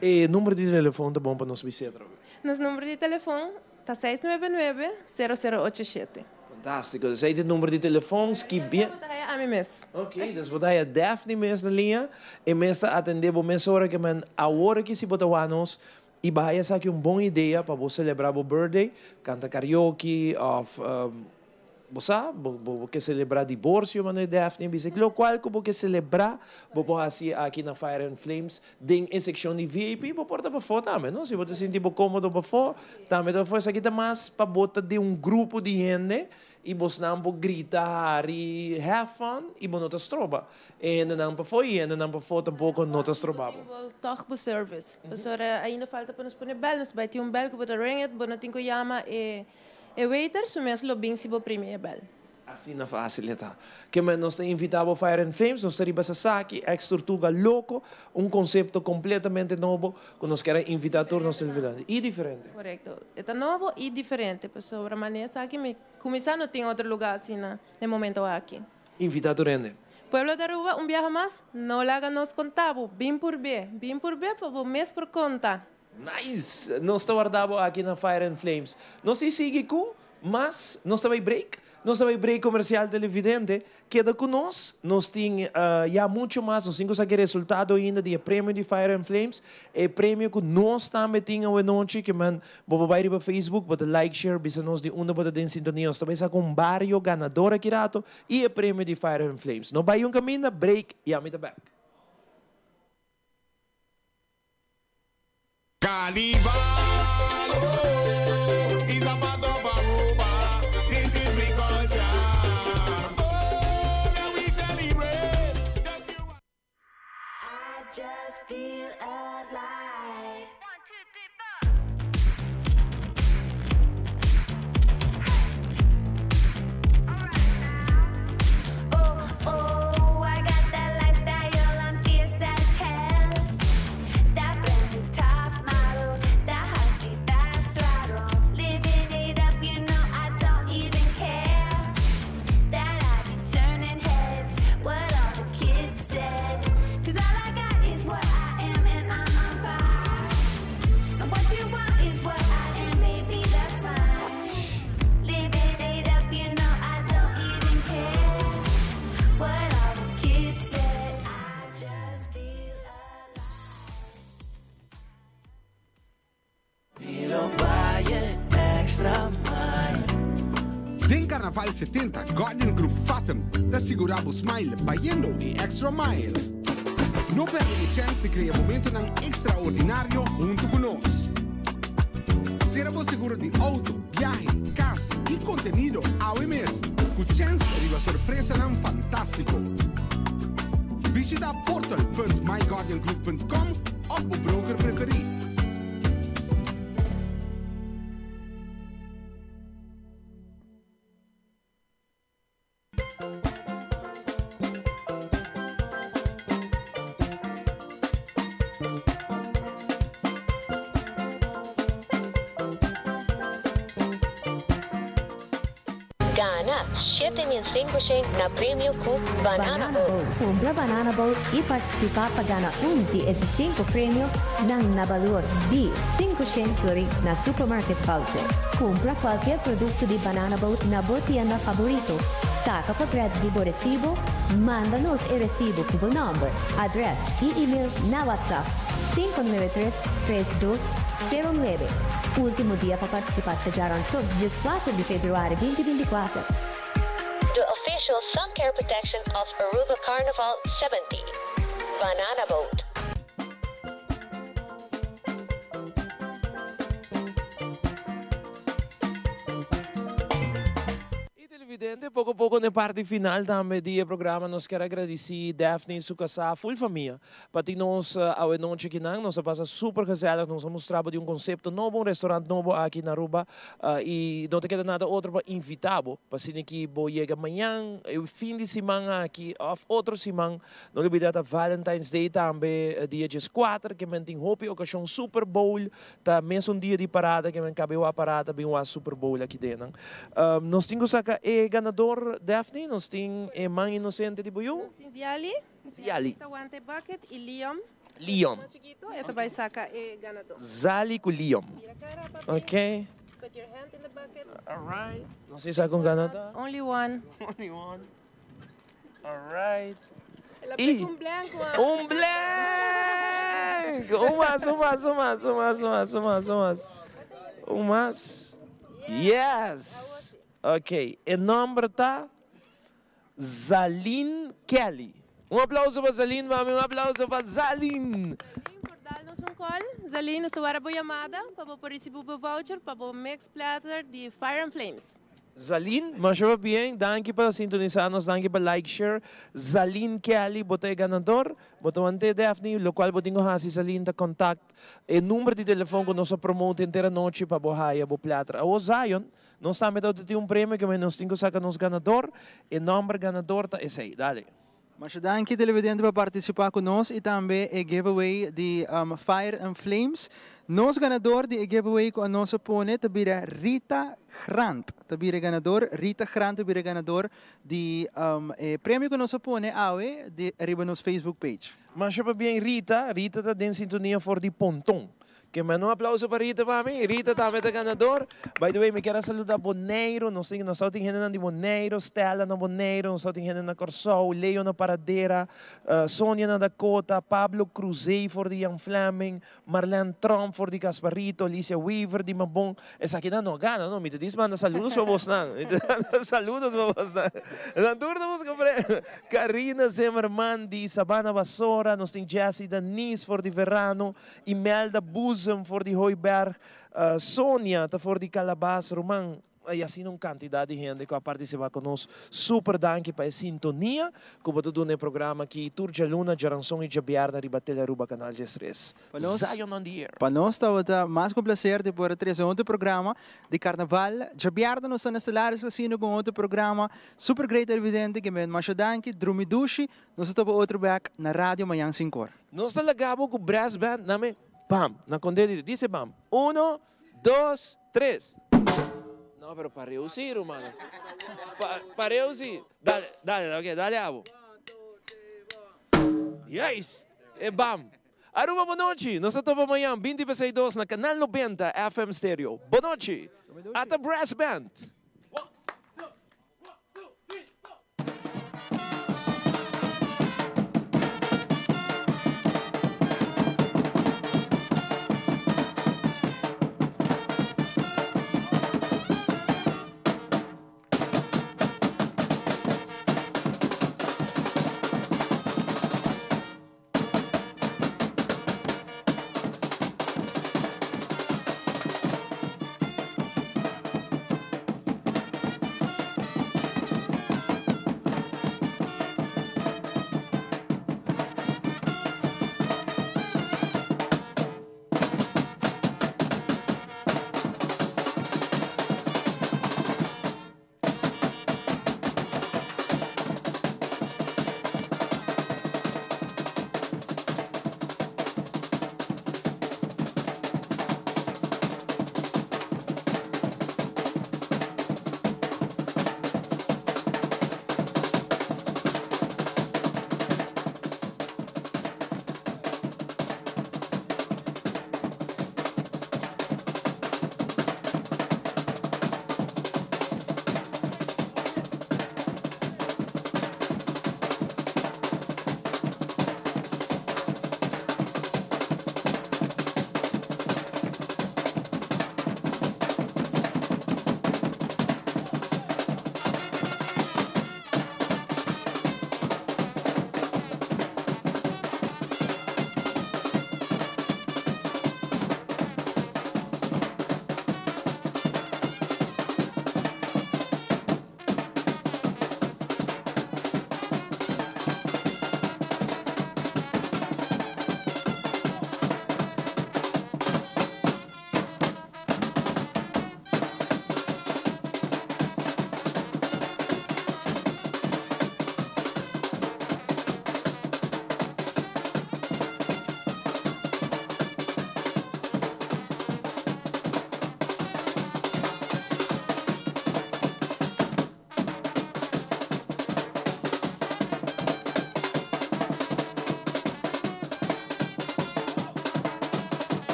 C: E number di telefon ta bon pa nos bis'é atrobe.
E: Nos number di telefon Ta 699, 0087.
C: Fantástiko. Esei ta e number di telefon. Skibia.
E: Bo ta haya ami mes.
C: Ok, dus bo ta haya Daphne mes na liña. E mes ta atendé bo mesora ke men awor aki si bo ta wak nos i bo haya esaki un bon idea pa bo selebrá bo birthday, kanta karaoke òf Bo sa, bo bo ke selebrá diborsio, manera Daphne a bisa. Lokual ku bo ke selebrá, bo por hasi aki na Fire and Flames den e sekshon di VIP. Bo por ta pafó tambe, no? Si bo ta sinti bo kómodo pafó, tambe ta pafó. Esaki ta mas pa bo ta den un grupo di hende i bosnan por grita, hari, have fun i bo no ta stroba e hendenan pafó i e hendenan pafó tampoko no ta stroba bo.
E: Bo tòg bo service. Pasobra ainda falta pa nos pone bèl. Nos bai tin un bèl ku bo ta ring it, bo no tin ku yama e. E waiter su mes lo bin si bo primi e bel.
C: Asina fácil e ta. Ke men nos ta invitá bo Fire and Flames, nos ta riba Sasaki, ex Tortuga Loco, un concepto completamente nobo cu nos kier a invitá tur nos televidente. Y diferente.
E: Correcto. E ta nobo y diferente, pasobra manera esaki mi cuminsa no tin otro lugar asina den momento aki.
C: Invitá tur hende.
E: Pueblo di Aruba, un biaha mas, no laga nos conta bo, bin purbe, bin purbe pa bo mes por conta.
C: Nice! Nos ta warda bo aki na Fire and Flames. Nos tin sigui ku mas, nos ta bai break. Nos ta bai break comercial televidente. Keda ku nos, nos tin ya mucho mas, nos tin ku sa ki resultado ainda di e premio di Fire and Flames. E premio ku nos tambe tin awenochi, ke men bo por bai riba Facebook, bo ta like, share, bisa nos di unda bo ta den sintonia. Nos ta bai sa ku un bario ganador aki rato i e premio di Fire and Flames. No bai un kaminda, break i ami ta bek.
B: Carnival, oh, is a part of Aruba. This is we culture. Oh, let we celebrate. Just you
H: I just feel alive. Oh, oh, I.
I: Carnaval 70, Guardian Group Fathom ta sigura bo smile bayendo e extra mile. No perde e chance di crea momentonan extraordinario hunto cu nos. Cera bo seguro di auto, biahe, cas y contenido awe mes cu chance riba sorpresanan fantastico. Bishita portal.myguardiangroup.com of bo broker preferi.
L: Gana 7500 na premio cu Banana Boat. Cumpra Banana Boat y participa pa gana un di e 5 premio nan na balor di 500 florin na supermarket voucher. Cumpra cualkier producto di Banana Boat na bo tienda favorito. Saca portret di bo recibo, manda nos e recibo cu bo nomber, adres y email na WhatsApp 593 3209. Ultimo dia pa participa ta djaranson, 14 di februari 2024. The official sun care protection of Aruba Carnival 70. Banana Boat.
C: Y televidente, poco poco na e parti final tambe di e programa nos kier a gradici Daphne y su casa, full famia, pa tin nos awe nochi akinan. Nos a pasa super gezellig, nos a mustra bo di un concepto nobo, un restaurant nobo aki na Aruba y no ta keda nada otro pa invita bo pa asina ki bo yega mañan, e fin di siman aki of otro siman. No lubida ta Valentine's Day tambe dia 14 ke men tin hopi ocasion Super Bowl ta mesun dia di parada ke men cabe wak parada bin wak Super Bowl aki den nan. Nos tin cu saca e ganador Daphne, nos tin e man inocente di bo yu.
E: Nos tin Ziali.
C: Ziali.
E: Ta wanta e bucket y Liam.
C: Liam.
E: Mas chikito e ta bay saca e ganador.
C: Zali cu Liam.
E: Bira cara papi.
C: Ok.
E: Put your hand in the bucket.
C: Alright. Nos tin saca un ganador.
E: Only one.
C: Only one. Alright.
E: El a
C: Y
E: pek un blank one.
C: Un blank! Un mas, un mas, un mas, un mas, un mas, un mas, un mas. Un mas. Yes! Ok, e nomber ta Zalin Kelly. Un aplauso pa Zalin, mami, un aplauso pa Zalin!
E: Zalin por dal nos un call. Zalin, nos ta wara bo yamada pa bo por ricibi bo voucher pa bo mix platter di Fire and Flames.
C: Zalin, masha pabien, danki pa sintonisa nos, danki pa like, share. Zalin Kelly, bo ta e ganador, bo ta wante Daphne, locual bo tin cu haci Zalin ta contact e number di telefon cu nos a promote henter anochi pa bo haya bo platter. Awo Zion, nos tambe ta tin un premio cu nos tin cu saca nos ganador, e nomber ganador ta esey, dale.
D: Masha danki televidente pa participa cu nos y tambe e giveaway di Fire and Flames. Nos ganador di e giveaway cu nos a pone ta bira Rita Grant. Ta bira e ganador, Rita Grant ta bira e ganador di e premio cu nos a pone awe di riba nos Facebook page.
C: Masha pabien Rita, Rita ta den sintonia for di Ponton. Ke manda un aplauso pa Rita pa mi. Rita tambe ta ganador. By the way, mi kier a saluda Boneiru. Nos tin, nos tin hendenan di Boneiru, Stella na Boneiru, nos tin hende na Kòrsou, Leo na Paradera, Sonia na Dakota, Pablo Cruzé for di Jan Flemming, Marlene Tromp for di Gasparito, Alicia Weaver di Mabon. Esakinan no a gana, no. Mi ta dis manda saludos pa bosnan. Mi ta manda saludos pa bosnan. Nan tur ta buska premio. Karina Zimmerman di Sabana Basora, nos tin Jessy Danis for di Verano, Imelda Boezem for di Hooiberg, Sonia ta for di Calabas, ruman, y asina un cantidad di hende cu a participa cu nos. Super danki pa e sintonia cu bo ta duna e programa aki tur djaluna, djaranson y djabièrnè riba Telearuba Canal 13. Zion on the air.
D: Pa nos tabata mas cu un placer di por a trece otro programa di Carnaval. Djabièrnè nos ta na Stellaris Casino cu un otro programa super great televidente. Ke men masha danki, drumi dushi. Nos ta topa otro bek na radio mañan sinkor.
C: Nos ta laga bo ku brass band na me bam na konde di dice bam uno dos tres no pero pareu si rumano pareu si dale dale ok dale abo juist e bam Aruba bonochi nos ta topa mañan binti pa seis dos na canal 90 FM stereo bonochi ata brass band.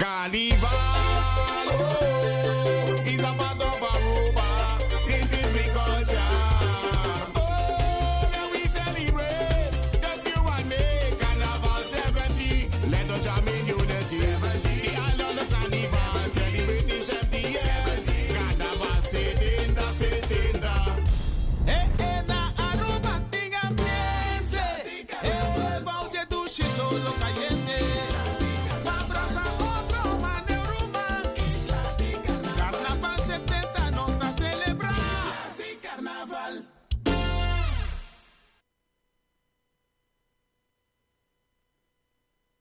B: Carnival, oh.